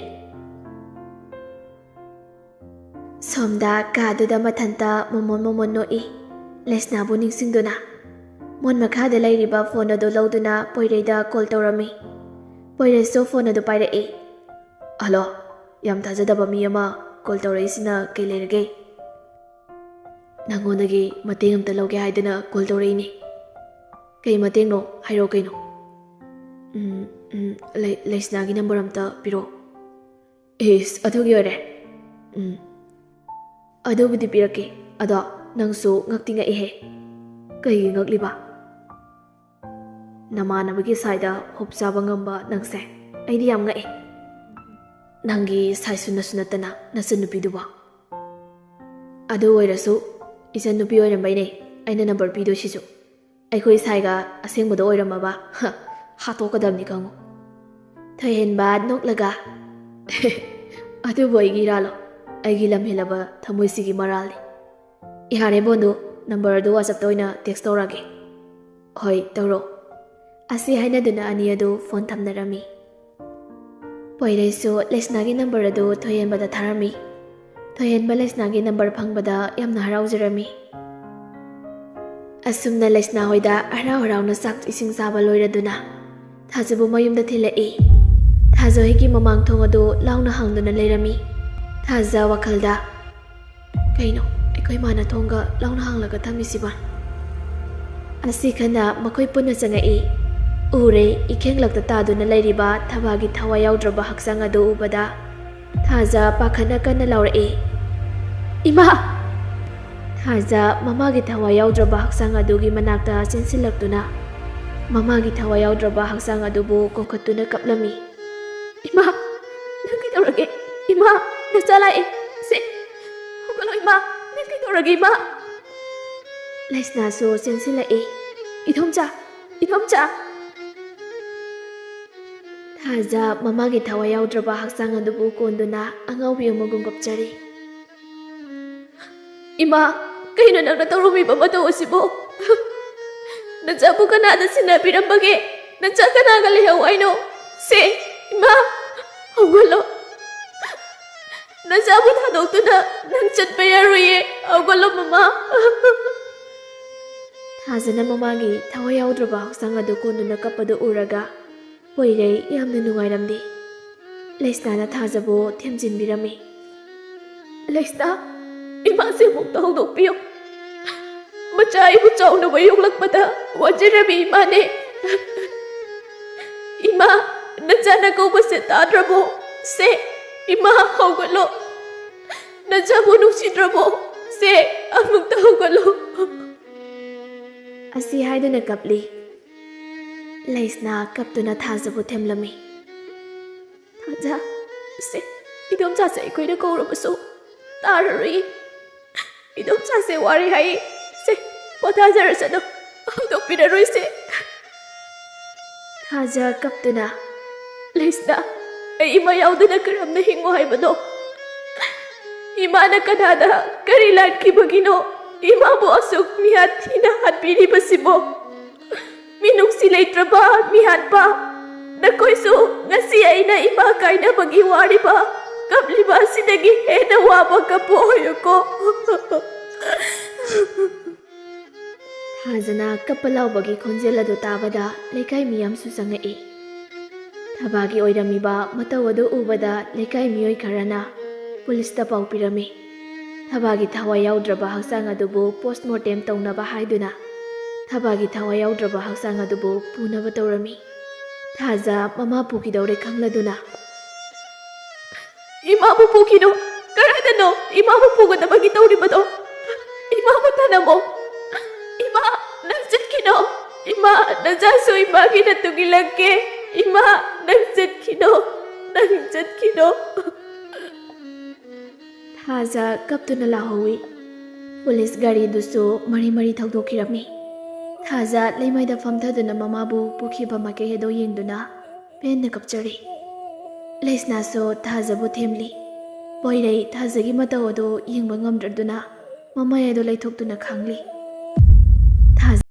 ꯁꯣꯝꯗ ꯀꯥꯗꯨꯗ ꯃꯊꯟꯇ ꯃꯣꯃꯣꯟ ꯃꯣꯃꯣꯟ ꯅꯣꯛꯏ꯫ ꯂꯩꯁꯅꯥꯕꯨ ꯅꯤꯡꯁꯤꯡꯗꯨꯅ ꯃꯣꯟ ꯃꯈꯥꯗ ꯂꯩꯔꯤꯕ ꯐꯣꯟ ꯑꯗꯨ ꯂꯧꯗꯨꯅ ꯄꯣꯏꯔꯩꯗ ꯀꯣꯜ ꯇꯧꯔꯝꯃꯤ꯫ ꯄꯣꯏꯔꯩꯁꯨ ꯐꯣꯟ ꯑꯗꯨ ꯄꯥꯏꯔꯛꯏ꯫ "ꯍꯜꯂꯣ, ꯌꯥꯝ ꯊꯥꯖꯗꯕ ꯃꯤ ꯑꯃ ꯀꯣꯜ ꯇꯧꯔꯛꯏꯁꯤꯅ ꯀꯩ ꯂꯩꯔꯒꯦ?" "ꯅꯪꯉꯣꯟꯗꯒꯤ ꯃꯇꯦꯡ ꯑꯝꯇ ꯂꯧꯒꯦ ꯍꯥꯏꯗꯅ ꯀꯣꯜ ꯇꯧꯔꯛꯏꯅꯦ꯫" "ꯀꯩ ꯃꯇꯦꯡꯅꯣ? ꯍꯥꯏꯔꯛꯑꯣ ꯀꯩꯅꯣ꯫" "ꯎꯝ, ꯎꯝ, ꯂꯩ-, ꯂꯩꯁꯅꯥꯒꯤ ꯅꯝꯕꯔ ꯑꯝꯇ ꯄꯤꯔꯛꯑꯣ꯫" "ꯏꯁ, ꯑꯗꯨꯒꯤ ꯑꯣꯏꯔꯦ? ꯎꯝ, ꯑꯗꯨꯕꯨꯗꯤ ꯄꯤꯔꯛꯀꯦ꯫ ꯑꯗꯣ ꯅꯪꯁꯨ ꯉꯛꯇꯤ ꯉꯛꯏꯍꯦ꯫ ꯀꯩꯒꯤ ꯉꯛꯂꯤꯕ?" "ꯅꯃꯥꯟꯅꯕꯒꯤ ꯁꯥꯏꯗ ꯍꯣꯞ ꯆꯥꯕ ꯉꯝꯕ ꯅꯪꯁꯦ ꯑꯩꯗꯤ ꯌꯥꯝ ꯉꯛꯑꯦ꯫ ꯅꯪꯒꯤ ꯁꯥꯏꯁꯨ ꯅꯠꯁꯨ ꯅꯠꯇꯅ ꯅꯆꯟꯅꯨꯄꯤꯗꯨꯕꯣ?" "ꯑꯗꯨ ꯑꯣꯏꯔꯁꯨ ꯏꯆꯟꯅꯨꯄꯤ ꯑꯣꯏꯔꯝꯕꯩꯅꯦ ꯑꯩꯅ ꯅꯝꯕꯔ ꯄꯤꯗꯣꯏꯁꯤꯁꯨ꯫ ꯑꯩꯈꯣꯏ ꯁꯥꯏꯒ ꯑꯁꯦꯡꯕꯗꯣ ꯑꯣꯏꯔꯝꯃꯕ, ꯍ, ꯍꯥꯠꯇꯣꯛꯀꯗꯕꯅꯤ ꯈꯪꯉꯨ꯫" ꯊꯣꯏꯍꯦꯟꯕ ꯅꯣꯛꯂꯒ, "ꯑꯗꯨꯕꯨ ꯑꯩꯒꯤ ꯏꯔꯥꯜꯂꯣ? ꯑꯩꯒꯤ ꯂꯝꯍꯦꯜꯂꯕ ꯊꯃꯣꯏꯁꯤꯒꯤ ꯃꯔꯥꯜꯅꯤ꯫ ꯌꯥꯔꯦ ꯕꯣꯟꯗꯨ, ꯅꯝꯕꯔ ꯑꯗꯨ WhatsApp-ꯇ ꯑꯣꯏꯅ text ꯇꯧꯔꯛꯑꯒꯦ꯫" "ꯍꯣꯏ, ꯇꯧꯔꯣ꯫" ꯑꯁꯤ ꯍꯥꯏꯅꯗꯨꯅ ꯑꯅꯤ ꯑꯗꯨ ꯐꯣꯟ ꯊꯝꯅꯔꯝꯃꯤ꯫ ꯄꯣꯏꯔꯩꯁꯨ ꯂꯩꯁꯅꯥꯒꯤ ꯅꯝꯕꯔ ꯑꯗꯨ ꯊꯣꯏꯍꯦꯟꯕꯗ ꯊꯥꯔꯝꯃꯤ꯫ ꯊꯣꯏꯍꯦꯟꯕ ꯂꯩꯁꯅꯥꯒꯤ ꯅꯝꯕꯔ ꯐꯪꯕꯗ ꯌꯥꯝꯅ ꯍꯔꯥꯎꯖꯔꯝꯃꯤ꯫ ꯑꯁꯨꯝꯅ ꯂꯩꯁꯅꯥ ꯍꯣꯏꯗ ꯍꯔꯥꯎ ꯍꯔꯥꯎꯅ ꯆꯥꯛ ꯏꯁꯤꯡ ꯆꯥꯕ ꯂꯣꯏꯔꯗꯨꯅ ꯊꯥꯖꯕꯨ ꯃꯌꯨꯝꯗ ꯊꯤꯜꯂꯛꯏ꯫ ꯊꯥꯖ ꯍꯣꯏꯒꯤ ꯃꯃꯥꯡ ꯊꯣꯡ ꯑꯗꯨ ꯂꯥꯎꯅ ꯍꯥꯡꯗꯨꯅ ꯂꯩꯔꯝꯃꯤ꯫ ꯊꯥꯖ ꯋꯥꯈꯜꯗ, "ꯀꯩꯅꯣ ꯑꯩꯈꯣꯏ ꯃꯥꯅ ꯊꯣꯡꯒ ꯂꯥꯎꯅ ꯍꯥꯡꯂꯒ ꯊꯝꯃꯤꯁꯤꯕꯣ?" ꯑꯁꯤ ꯈꯟꯅ ꯃꯈꯣꯏ ꯄꯨꯟꯅ ꯆꯪꯉꯛꯏ꯫ ꯎꯔꯦ, ꯏꯈꯦꯡꯂꯛꯇ ꯇꯥꯗꯨꯅ ꯂꯩꯔꯤꯕ ꯊꯕꯥꯒꯤ ꯊꯋꯥꯏ ꯌꯥꯎꯗ꯭ꯔꯕ ꯍꯛꯆꯥꯡ ꯑꯗꯨ ꯎꯕꯗ ꯊꯥꯖ ꯄꯥꯈꯠꯅ ꯀꯟꯅ ꯂꯥꯎꯔꯛꯏ, "ꯏꯃꯥ!" ꯊꯥꯖ ꯃꯃꯥꯒꯤ ꯊꯋꯥꯏ ꯌꯥꯎꯗ꯭ꯔꯕ ꯍꯛꯆꯥꯡ ꯑꯗꯨꯒꯤ ꯃꯅꯥꯛꯇ ꯆꯦꯟꯁꯤꯜꯂꯛꯇꯨꯅ ꯃꯃꯥꯒꯤ ꯊꯋꯥꯏ ꯌꯥꯎꯗ꯭ꯔꯕ ꯍꯛꯆꯥꯡ ꯑꯗꯨꯕꯨ ꯀꯣꯟꯈꯠꯇꯨꯅ ꯀꯞꯂꯝꯃꯤ꯫ "ꯏꯃꯥ, ꯅꯪ ꯀꯩꯗꯧꯔꯒꯦ? ꯏꯃꯥ, ꯅꯆꯥ ꯂꯥꯛꯑꯦ꯫ ꯁꯦ, ꯍꯧꯒꯠꯂꯣ ꯏꯃꯥ, ꯅꯪ ꯀꯩꯗꯧꯔꯒꯦ ꯏꯃꯥ?" ꯂꯩꯁꯅꯥꯁꯨ ꯆꯦꯟꯁꯤꯜꯂꯛꯏ꯫ "ꯏꯗꯣꯝꯆꯥ, ꯏꯗꯣꯝꯆꯥ!" ꯊꯥꯖ ꯃꯃꯥꯒꯤ ꯊꯋꯥꯏ ꯌꯥꯎꯗ꯭ꯔꯕ ꯍꯛꯆꯥꯡ ꯑꯗꯨꯕꯨ ꯀꯣꯟꯗꯨꯅ ꯑꯉꯥꯎꯕꯤ ꯑꯃꯒꯨꯝ ꯀꯞꯆꯔꯤ꯫ ꯏꯃꯥ, ꯀꯩꯅꯣ ꯅꯪꯅ ꯇꯧꯔꯝꯃꯤꯕ ꯃꯇꯧ ꯑꯁꯤꯕꯨ? ꯅꯆꯥꯕꯨ ꯀꯅꯥꯗ ꯁꯤꯟꯅꯕꯤꯔꯝꯕꯒꯦ? ꯅꯆꯥ ꯀꯅꯥꯒ ꯂꯩꯍꯧ ꯍꯥꯏꯅꯣ? ꯁꯦ, ꯏꯃꯥ, ꯍꯧꯒꯠꯂꯣ꯫ ꯅꯆꯥꯕꯨ ꯊꯥꯗꯣꯛꯇꯨꯅ ꯅꯪ ꯆꯠꯄ ꯌꯥꯔꯣꯏꯌꯦ꯫ ꯍꯧꯒꯠꯂꯣ, ꯃꯃꯥ꯫ ꯊꯥꯖꯅ ꯃꯃꯥꯒꯤ ꯊꯋꯥꯏ ꯌꯥꯎꯗ꯭ꯔꯕ ꯍꯛꯆꯥꯡ ꯑꯗꯨ ꯀꯣꯟꯗꯨꯅ ꯀꯞꯄꯗꯨ ꯎꯔꯒ ꯄꯣꯏꯔꯩ ꯌꯥꯝꯅ ꯅꯨꯡꯉꯥꯏꯔꯝꯗꯦ꯫ ꯂꯩꯁꯅꯥꯅ ꯊꯥꯖꯕꯨ ꯊꯦꯝꯖꯤꯟꯕꯤꯔꯝꯃꯤ꯫ ꯂꯩꯁꯅꯥ, ꯏꯃꯥꯁꯦ ꯑꯃꯨꯛꯇ ꯍꯧꯗꯣꯛꯄꯤꯌꯨ꯫ ꯃꯆꯥ ꯑꯩꯕꯨ ꯆꯥꯎꯅꯕ ꯌꯣꯛꯂꯛꯄꯗ ꯋꯥꯖꯔꯕꯤ ꯏꯃꯥꯅꯦ꯫ ꯏꯃꯥ, ꯅꯆꯥꯅ ꯀꯧꯕꯁꯦ ꯇꯥꯗ꯭ꯔꯕꯣ? ꯁꯦ, ꯏꯃꯥ, ꯍꯧꯒꯠꯂꯣ꯫ ꯅꯆꯥꯕꯨ ꯅꯨꯡꯁꯤꯗ꯭ꯔꯕꯣ? ꯁꯦ, ꯑꯃꯨꯛꯇ ꯍꯧꯒꯠꯂꯣ꯫ ꯑꯁꯤ ꯍꯥꯏꯗꯨꯅ ꯀꯞꯂꯤ꯫ ꯂꯩꯁꯅꯥ ꯀꯞꯇꯨꯅ ꯊꯥꯖꯕꯨ ꯊꯦꯝꯂꯝꯃꯤ꯫ ꯊꯥꯖ, ꯁꯦ, ꯏꯗꯣꯝꯆꯥꯁꯦ ꯑꯩꯈꯣꯏꯅ ꯀꯧꯔꯕꯁꯨ ꯇꯥꯔꯔꯣꯏ꯫ ꯏꯗꯣꯝꯆꯥꯁꯦ ꯋꯥꯔꯦ ꯍꯥꯏꯌꯦ꯫ ꯁꯦ, ꯄꯣꯊꯥꯖꯔꯁꯅꯨ꯫ ꯍꯧꯗꯣꯛꯄꯤꯔꯔꯣꯏꯁꯦ꯫ ꯊꯥꯖ ꯀꯞꯇꯨꯅ, ꯂꯩꯁꯅꯥ, ꯑꯩ ꯏꯃꯥ ꯌꯥꯎꯗꯅ ꯀꯔꯝꯅ ꯍꯤꯡꯉꯣ ꯍꯥꯏꯕꯅꯣ? ꯏꯃꯥꯅ ꯀꯅꯥꯗ ꯀꯔꯤ ꯂꯥꯟꯈꯤꯕꯒꯤꯅꯣ ꯏꯃꯥꯕꯨ ꯑꯁꯨꯛ ꯃꯤꯍꯥꯠ ꯊꯤꯅ ꯍꯥꯠꯄꯤꯔꯤꯕꯁꯤꯕꯣ? ꯃꯤꯅꯨꯡꯁꯤ ꯂꯩꯇ꯭ꯔꯕ ꯃꯤꯍꯥꯠꯄ, ꯅꯈꯣꯏꯁꯨ ꯉꯁꯤ ꯑꯩꯅ ꯏꯃꯥ ꯀꯥꯏꯅꯕꯒꯤ ꯋꯥꯔꯤꯕ ꯀꯞꯂꯤꯕ ꯑꯁꯤꯗꯒꯤ ꯍꯦꯟꯅ ꯋꯥꯕ ꯀꯞꯄ ꯑꯣꯏꯌꯨꯀꯣ꯫ ꯊꯥꯖꯅ ꯀꯞꯄ ꯂꯥꯎꯕꯒꯤ ꯈꯣꯟꯖꯦꯜ ꯑꯗꯨ ꯇꯥꯕꯗ ꯂꯩꯀꯥꯏ ꯃꯤꯌꯥꯝꯁꯨ ꯆꯪꯉꯛꯏ꯫ ꯊꯕꯥꯒꯤ ꯑꯣꯏꯔꯝꯃꯤꯕ ꯃꯇꯧ ꯑꯗꯨ ꯎꯕꯗ ꯂꯩꯀꯥꯏ ꯃꯤꯑꯣꯏ ꯈꯔꯅ ꯄꯨꯂꯤꯁꯇ ꯄꯥꯎ ꯄꯤꯔꯝꯃꯤ꯫ ꯊꯕꯥꯒꯤ ꯊꯋꯥꯏ ꯌꯥꯎꯗ꯭ꯔꯕ ꯍꯛꯆꯥꯡ ꯑꯗꯨꯕꯨ ꯄꯣꯁꯃꯣꯔꯇꯦꯝ ꯇꯧꯅꯕ ꯍꯥꯏꯗꯨꯅ ꯊꯕꯥꯒꯤ ꯊꯋꯥꯏ ꯌꯥꯎꯗ꯭ꯔꯕ ꯍꯛꯆꯥꯡ ꯑꯗꯨꯕꯨ ꯄꯨꯅꯕ ꯇꯧꯔꯝꯃꯤ꯫ ꯊꯥꯖ ꯃꯃꯥ ꯄꯨꯈꯤꯗꯧꯔꯦ ꯈꯪꯂꯗꯨꯅ, "ꯏꯃꯥꯕꯨ ꯄꯨꯈꯤꯅꯨ! ꯀꯔꯥꯏꯗꯅꯣ ꯏꯃꯥꯕꯨ ꯄꯨꯒꯗꯕꯒꯤ ꯇꯧꯔꯤꯕꯗꯣ? ꯏꯃꯥꯕꯨ ꯊꯅꯝꯃꯣ! ꯏꯃꯥ, ꯅꯪ ꯆꯠꯈꯤꯅꯣ! ꯏꯃꯥ, ꯅꯆꯥꯁꯨ ꯏꯃꯥꯒꯤ ꯅꯇꯨꯡ ꯏꯜꯂꯛꯀꯦ! ꯏꯃꯥ, ꯅꯪ ꯆꯠꯈꯤꯅꯣ! ꯅꯪ ꯆꯠꯈꯤꯅꯣ!" ꯊꯥꯖ ꯀꯞꯇꯨꯅ ꯂꯥꯎꯍꯧꯏ꯫ ꯄꯨꯂꯤꯁ ꯒꯥꯔꯤꯗꯨꯁꯨ ꯃꯔꯤ ꯃꯔꯤ ꯊꯧꯗꯣꯛꯈꯤꯔꯝꯃꯤ꯫ ꯊꯥꯖ ꯂꯩꯃꯥꯏꯗ ꯐꯝꯊꯗꯨꯅ ꯃꯃꯥꯕꯨ ꯄꯨꯈꯤꯕ ꯃꯥꯏꯀꯩ ꯑꯗꯨ ꯌꯦꯡꯗꯨꯅ ꯄꯦꯟꯅ ꯀꯞꯆꯔꯤ꯫ ꯂꯩꯁꯅꯥꯁꯨ ꯊꯥꯖꯕꯨ ꯊꯦꯝꯂꯤ꯫ ꯄꯣꯏꯔꯩ ꯊꯥꯖꯒꯤ ꯃꯇꯧ ꯑꯗꯨ ꯌꯦꯡꯕ ꯉꯝꯗ꯭ꯔꯗꯨꯅ ꯃꯃꯩ ꯑꯗꯨ ꯂꯩꯊꯣꯛꯇꯨꯅ ꯈꯥꯡꯂꯤ꯫ ꯊꯥꯖ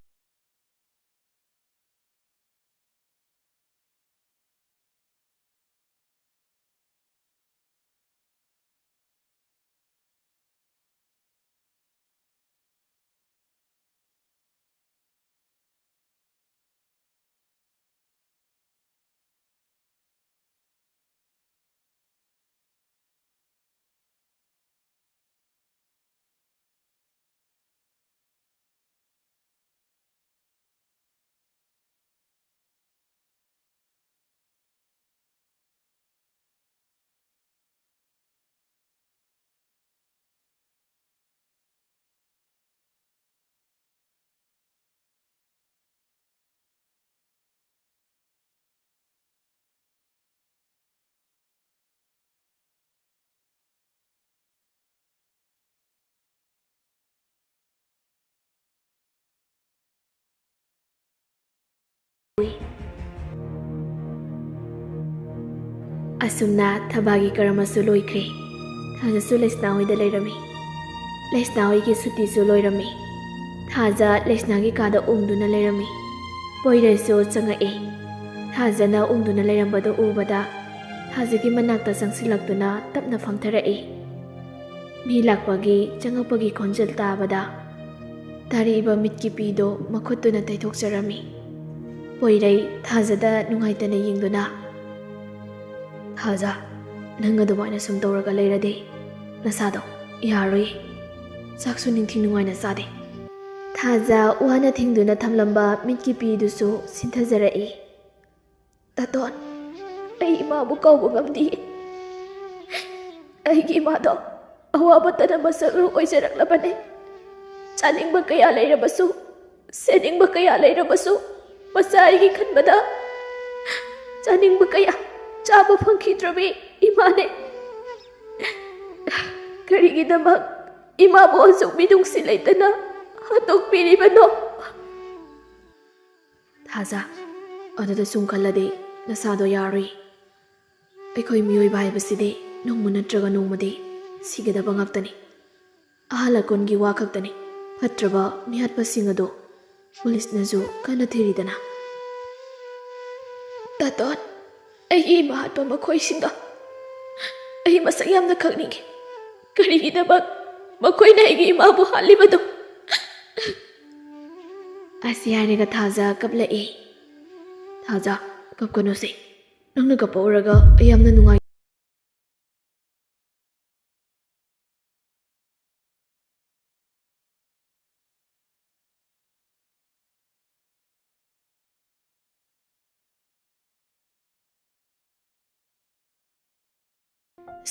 ꯑꯁꯨꯝꯅ ꯊꯕꯥꯒꯤ ꯀꯔꯃꯁꯨ ꯂꯣꯏꯈ꯭ꯔꯦ꯫ ꯊꯥꯖꯁꯨ ꯂꯩꯁꯅꯥ ꯍꯣꯏꯗ ꯂꯩꯔꯝꯃꯤ꯫ ꯂꯩꯁꯅꯥ ꯍꯣꯏꯒꯤ ꯁꯨꯇꯤꯁꯨ ꯂꯣꯏꯔꯝꯃꯤ꯫ ꯊꯥꯖ ꯂꯩꯁꯅꯥꯒꯤ ꯀꯥꯗ ꯎꯪꯗꯨꯅ ꯂꯩꯔꯝꯃꯤ꯫ ꯄꯣꯏꯔꯩꯁꯨ ꯆꯪꯉꯛꯏ꯫ ꯊꯥꯖꯅ ꯎꯪꯗꯨꯅ ꯂꯩꯔꯝꯕꯗꯨ ꯎꯕꯗ ꯊꯥꯖꯒꯤ ꯃꯅꯥꯛꯇ ꯆꯪꯁꯤꯜꯂꯛꯇꯨꯅ ꯇꯞꯅ ꯐꯝꯊꯔꯛꯏ꯫ ꯃꯤ ꯂꯥꯛꯄꯒꯤ ꯆꯪꯉꯛꯄꯒꯤ ꯈꯣꯟꯖꯦꯜ ꯇꯥꯕꯗ ꯇꯥꯔꯛꯏꯕ ꯃꯤꯠꯀꯤ ꯄꯤꯗꯨ ꯃꯈꯨꯠꯇꯨꯅ ꯇꯩꯊꯣꯛꯆꯔꯝꯃꯤ꯫ ꯄꯣꯏꯔꯩ ꯊꯥꯖꯗ ꯅꯨꯡꯉꯥꯏꯇꯅ ꯌꯦꯡꯗꯨꯅ, "ꯊꯥꯖ, ꯅꯪ ꯑꯗꯨꯃꯥꯏꯅ ꯁꯨꯝ ꯇꯧꯔꯒ ꯂꯩꯔꯗꯤ ꯅꯁꯥꯗꯣ ꯌꯥꯔꯣꯏ꯫ ꯆꯥꯛꯁꯨ ꯅꯤꯡꯊꯤ ꯅꯨꯡꯉꯥꯏꯅ ꯆꯥꯗꯦ꯫" ꯊꯥꯖ ꯋꯥꯅ ꯊꯤꯡꯗꯨꯅ ꯊꯝꯂꯝꯕ ꯃꯤꯠꯀꯤ ꯄꯤꯗꯨꯁꯨ ꯁꯤꯟꯊꯖꯔꯛꯏ꯫ "ꯇꯥꯇꯣꯟ, ꯑꯩ ꯏꯃꯥꯕꯨ ꯀꯧꯕ ꯉꯝꯗꯦ꯫ ꯑꯩꯒꯤ ꯏꯃꯥꯗꯣ ꯑꯋꯥꯕꯇꯅ ꯃꯁꯛ ꯑꯣꯏꯖꯔꯛꯂꯕꯅꯤ꯫ ꯆꯥꯅꯤꯡꯕ ꯀꯌꯥ ꯂꯩꯔꯕꯁꯨ, ꯁꯦꯠꯅꯤꯡꯕ ꯀꯌꯥ ꯂꯩꯔꯕꯁꯨ, ꯃꯆꯥ ꯑꯩꯒꯤ ꯈꯟꯕꯗ ꯆꯥꯅꯤꯡꯕ ꯀꯌꯥ ꯆꯥꯕ ꯐꯪꯈꯤꯗ꯭ꯔꯕꯤ ꯏꯃꯥꯅꯦ꯫ ꯀꯔꯤꯒꯤꯗꯃꯛ ꯏꯃꯥꯕꯨ ꯑꯁꯨꯛ ꯃꯤꯅꯨꯡꯁꯤ ꯂꯩꯇꯅ ꯍꯥꯠꯇꯣꯛꯄꯤꯔꯤꯕꯅꯣ?" "ꯊꯥꯖ, ꯑꯗꯨꯗ ꯁꯨꯝ ꯈꯜꯂꯗꯤ ꯅꯁꯥꯗꯣ ꯌꯥꯔꯣꯏ꯫ ꯑꯩꯈꯣꯏ ꯃꯤꯑꯣꯏꯕ ꯍꯥꯏꯕꯁꯤꯗꯤ ꯅꯣꯡꯃ ꯅꯠꯇ꯭ꯔꯒ ꯅꯣꯡꯃꯗꯤ ꯁꯤꯒꯗꯕ ꯉꯥꯛꯇꯅꯤ꯫ ꯑꯍꯜ ꯂꯀꯣꯟꯒꯤ ꯋꯥ ꯈꯛꯇꯅꯤ꯫ ꯐꯠꯇ꯭ꯔꯕ ꯃꯤꯍꯥꯠꯄꯁꯤꯡ ꯑꯗꯨ ꯄꯨꯂꯤꯁꯅꯁꯨ ꯀꯟꯅ ꯊꯤꯔꯤꯗꯅ꯫ "ꯇꯥꯇꯣꯟ, ꯑꯩꯒꯤ ꯏꯃꯥ ꯍꯥꯠꯄ ꯃꯈꯣꯏꯁꯤꯡꯗꯣ ꯑꯩ ꯃꯁꯛ ꯌꯥꯝꯅ ꯈꯪꯅꯤꯡꯉꯤ꯫ ꯀꯔꯤꯒꯤꯗꯃꯛ ꯃꯈꯣꯏꯅ ꯑꯩꯒꯤ ꯏꯃꯥꯕꯨ ꯍꯥꯠꯂꯤꯕꯗꯣ?" ꯑꯁꯤ ꯍꯥꯏꯔꯒ ꯊꯥꯖ ꯀꯞꯂꯛꯏ꯫ "ꯊꯥꯖ, ꯀꯞꯀꯅꯨꯁꯦ꯫ ꯅꯪꯅ ꯀꯞꯄ ꯎꯔꯒ ꯑꯩ ꯌꯥꯝꯅ ꯅꯨꯡꯉꯥꯏ"꯫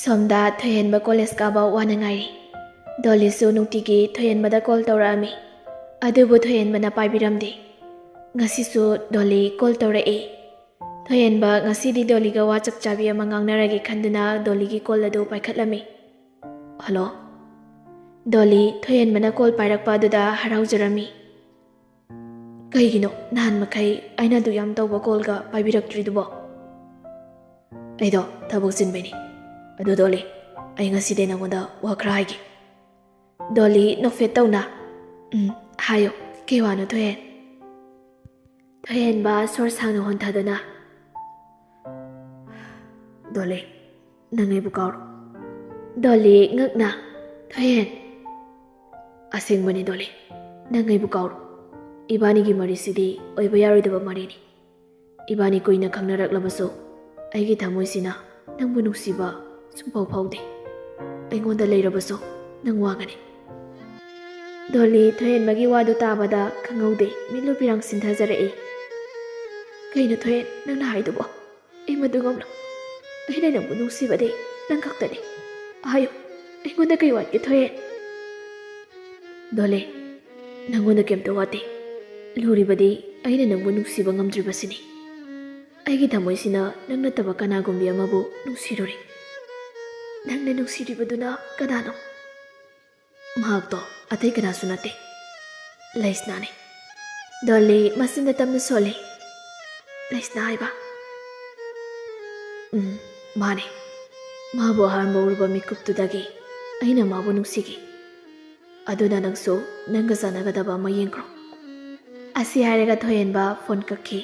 ꯁꯣꯝꯗ ꯊꯣꯏꯍꯦꯟꯕ ꯀꯣꯂꯦꯖ ꯀꯥꯕ ꯋꯥꯅ ꯉꯥꯏꯔꯤ꯫ ꯗꯣꯂꯤꯁꯨ ꯅꯨꯡꯇꯤꯒꯤ ꯊꯣꯏꯍꯦꯟꯕꯗ ꯀꯣꯜ ꯇꯧꯔꯛꯑꯝꯃꯤ, ꯑꯗꯨꯕꯨ ꯊꯣꯏꯍꯦꯟꯕꯅ ꯄꯥꯏꯕꯤꯔꯝꯗꯦ꯫ ꯉꯁꯤꯁꯨ ꯗꯣꯂꯤ ꯀꯣꯜ ꯇꯧꯔꯛꯏ꯫ ꯊꯣꯏꯍꯦꯟꯕ ꯉꯁꯤꯗꯤ ꯗꯣꯂꯤꯒ ꯋꯥ ꯆꯞ ꯆꯥꯕꯤ ꯑꯃ ꯉꯥꯡꯅꯔꯒꯦ ꯈꯟꯗꯨꯅ ꯗꯣꯂꯤꯒꯤ ꯀꯣꯜ ꯑꯗꯨ ꯄꯥꯏꯈꯠꯂꯝꯃꯤ꯫ "ꯍꯜꯂꯣ?" ꯗꯣꯂꯤ ꯊꯣꯏꯍꯦꯟꯕꯅ ꯀꯣꯜ ꯄꯥꯏꯔꯛꯄ ꯑꯗꯨꯗ ꯍꯔꯥꯎꯖꯔꯝꯃꯤ꯫ "ꯀꯩꯒꯤꯅꯣ ꯅꯍꯥꯟ ꯃꯈꯩ ꯑꯩꯅ ꯑꯗꯨ ꯌꯥꯝ ꯇꯧꯕ ꯀꯣꯜꯒ ꯄꯥꯏꯕꯤꯔꯛꯇ꯭ꯔꯤꯗꯨꯕꯣ?" "ꯑꯩꯗꯣ ꯊꯕꯛ ꯆꯤꯟꯕꯩꯅꯤ꯫ ꯑꯗꯨ ꯗꯣꯂꯤ, ꯑꯩ ꯉꯁꯤꯗꯤ ꯅꯉꯣꯟꯗ ꯋꯥ ꯈꯔ ꯍꯥꯏꯒꯦ꯫" ꯗꯣꯂꯤ ꯅꯣꯛꯐꯦꯠ ꯇꯧꯅ, "ꯎꯝ, ꯍꯥꯏꯌꯣ, ꯀꯩ ꯋꯥꯅꯣ ꯊꯣꯏꯍꯦꯟ?" ꯊꯣꯏꯍꯦꯟꯕ ꯁꯣꯔ ꯁꯥꯡꯅ ꯍꯣꯟꯊꯗꯨꯅ, "ꯗꯣꯂꯤ, ꯅꯪ ꯑꯩꯕꯨ ꯀꯥꯎꯔꯣ꯫" ꯗꯣꯂꯤ ꯉꯛꯅ, "ꯊꯣꯏꯍꯦꯟ꯫" "ꯑꯁꯦꯡꯕꯅꯤ ꯗꯣꯂꯤ, ꯅꯪ ꯑꯩꯕꯨ ꯀꯥꯎꯔꯣ꯫ ꯏꯕꯥꯅꯤꯒꯤ ꯃꯔꯤꯁꯤꯗꯤ ꯑꯣꯏꯕ ꯌꯥꯔꯣꯏꯗꯕ ꯃꯔꯤꯅꯤ꯫ ꯏꯕꯥꯅꯤ ꯀꯨꯏꯅ ꯈꯪꯅꯔꯛꯂꯕꯁꯨ ꯑꯩꯒꯤ ꯊꯃꯣꯏꯁꯤꯅ ꯅꯪꯕꯨ ꯅꯨꯡꯁꯤꯕ ꯁꯨꯡꯐꯥꯎ ꯐꯥꯎꯗꯦ꯫ ꯑꯩꯉꯣꯟꯗ ꯂꯩꯔꯕꯁꯨ ꯅꯪ ꯋꯥꯒꯅꯤ꯫" ꯗꯣꯂꯤ ꯊꯣꯏꯍꯦꯟꯕꯒꯤ ꯋꯥꯗꯨ ꯇꯥꯕꯗ ꯈꯪꯍꯧꯗꯦ ꯃꯤꯠꯂꯨ ꯄꯤꯔꯥꯡ ꯁꯤꯟꯊꯖꯔꯛꯏ꯫ "ꯀꯩꯅꯣ ꯊꯣꯏꯍꯦꯟ ꯅꯪꯅ ꯍꯥꯏꯗꯨꯕꯣ? ꯑꯩ ꯃꯗꯨ ꯉꯝꯂꯣꯏ꯫ ꯑꯩꯅ ꯅꯪꯕꯨ ꯅꯨꯡꯁꯤꯕꯗꯤ ꯅꯪ ꯈꯛꯇꯅꯤ꯫ ꯍꯥꯏꯌꯨ, ꯑꯩꯉꯣꯟꯗ ꯀꯩ ꯋꯥꯠꯀꯦ ꯊꯣꯏꯍꯦꯟ?" "ꯗꯣꯂꯤ, ꯅꯪꯉꯣꯟꯗ ꯀꯩꯝꯇ ꯋꯥꯠꯇꯦ꯫ ꯂꯨꯔꯤꯕꯗꯤ ꯑꯩꯅ ꯅꯪꯕꯨ ꯅꯨꯡꯁꯤꯕ ꯉꯝꯗ꯭ꯔꯤꯕꯁꯤꯅꯤ꯫ ꯑꯩꯒꯤ ꯊꯃꯣꯏꯁꯤꯅ ꯅꯪ ꯅꯠꯇꯕ ꯀꯅꯥꯒꯨꯝꯕꯤ ꯑꯃꯕꯨ ꯅꯨꯡꯁꯤꯔꯨꯔꯦ꯫" "ꯅꯪꯅ ꯅꯨꯡꯁꯤꯔꯤꯕꯗꯨꯅ ꯀꯅꯥꯅꯣ?" "ꯃꯍꯥꯛꯇꯣ ꯑꯇꯩ ꯀꯅꯥꯁꯨ ꯅꯠꯇꯦ, ꯂꯩꯁꯅꯥꯅꯤ꯫" ꯗꯣꯂꯤ ꯃꯆꯤꯟꯗ ꯇꯞꯅ ꯁꯣꯜꯂꯤ꯫ "ꯂꯩꯁꯅꯥ ꯍꯥꯏꯕ?" "ꯎꯝ, ꯃꯥꯅꯦ꯫ ꯃꯥꯕꯨ ꯑꯍꯥꯟꯕ ꯎꯔꯨꯕ ꯃꯤꯀꯨꯞꯇꯨꯗꯒꯤ ꯑꯩꯅ ꯃꯥꯕꯨ ꯅꯨꯡꯁꯤꯈꯤ꯫ ꯑꯗꯨꯅ ꯅꯪꯁꯨ ꯅꯪꯒ ꯆꯥꯟꯅꯒꯗꯕ ꯑꯃ ꯌꯦꯡꯈ꯭ꯔꯣ꯫ ꯑꯁꯤ ꯍꯥꯏꯔꯒ ꯊꯣꯏꯍꯦꯟꯕ ꯐꯣꯟ ꯀꯛꯈꯤ꯫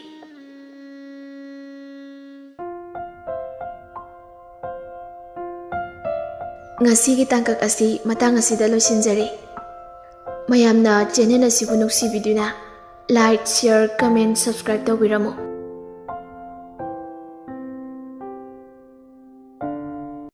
ꯉꯁꯤꯒꯤ ꯇꯥꯡꯀꯛ ꯑꯁꯤ ꯃꯇꯥꯡ ꯑꯁꯤꯗ ꯂꯣꯏꯁꯤꯟꯖꯔꯦ꯫ ꯃꯌꯥꯝꯅ ꯆꯦꯅꯦꯜ ꯑꯁꯤꯕꯨ ꯅꯨꯡꯁꯤꯕꯤꯗꯨꯅ like, share, comment, subscribe ꯇꯧꯕꯤꯔꯝꯃꯨ꯫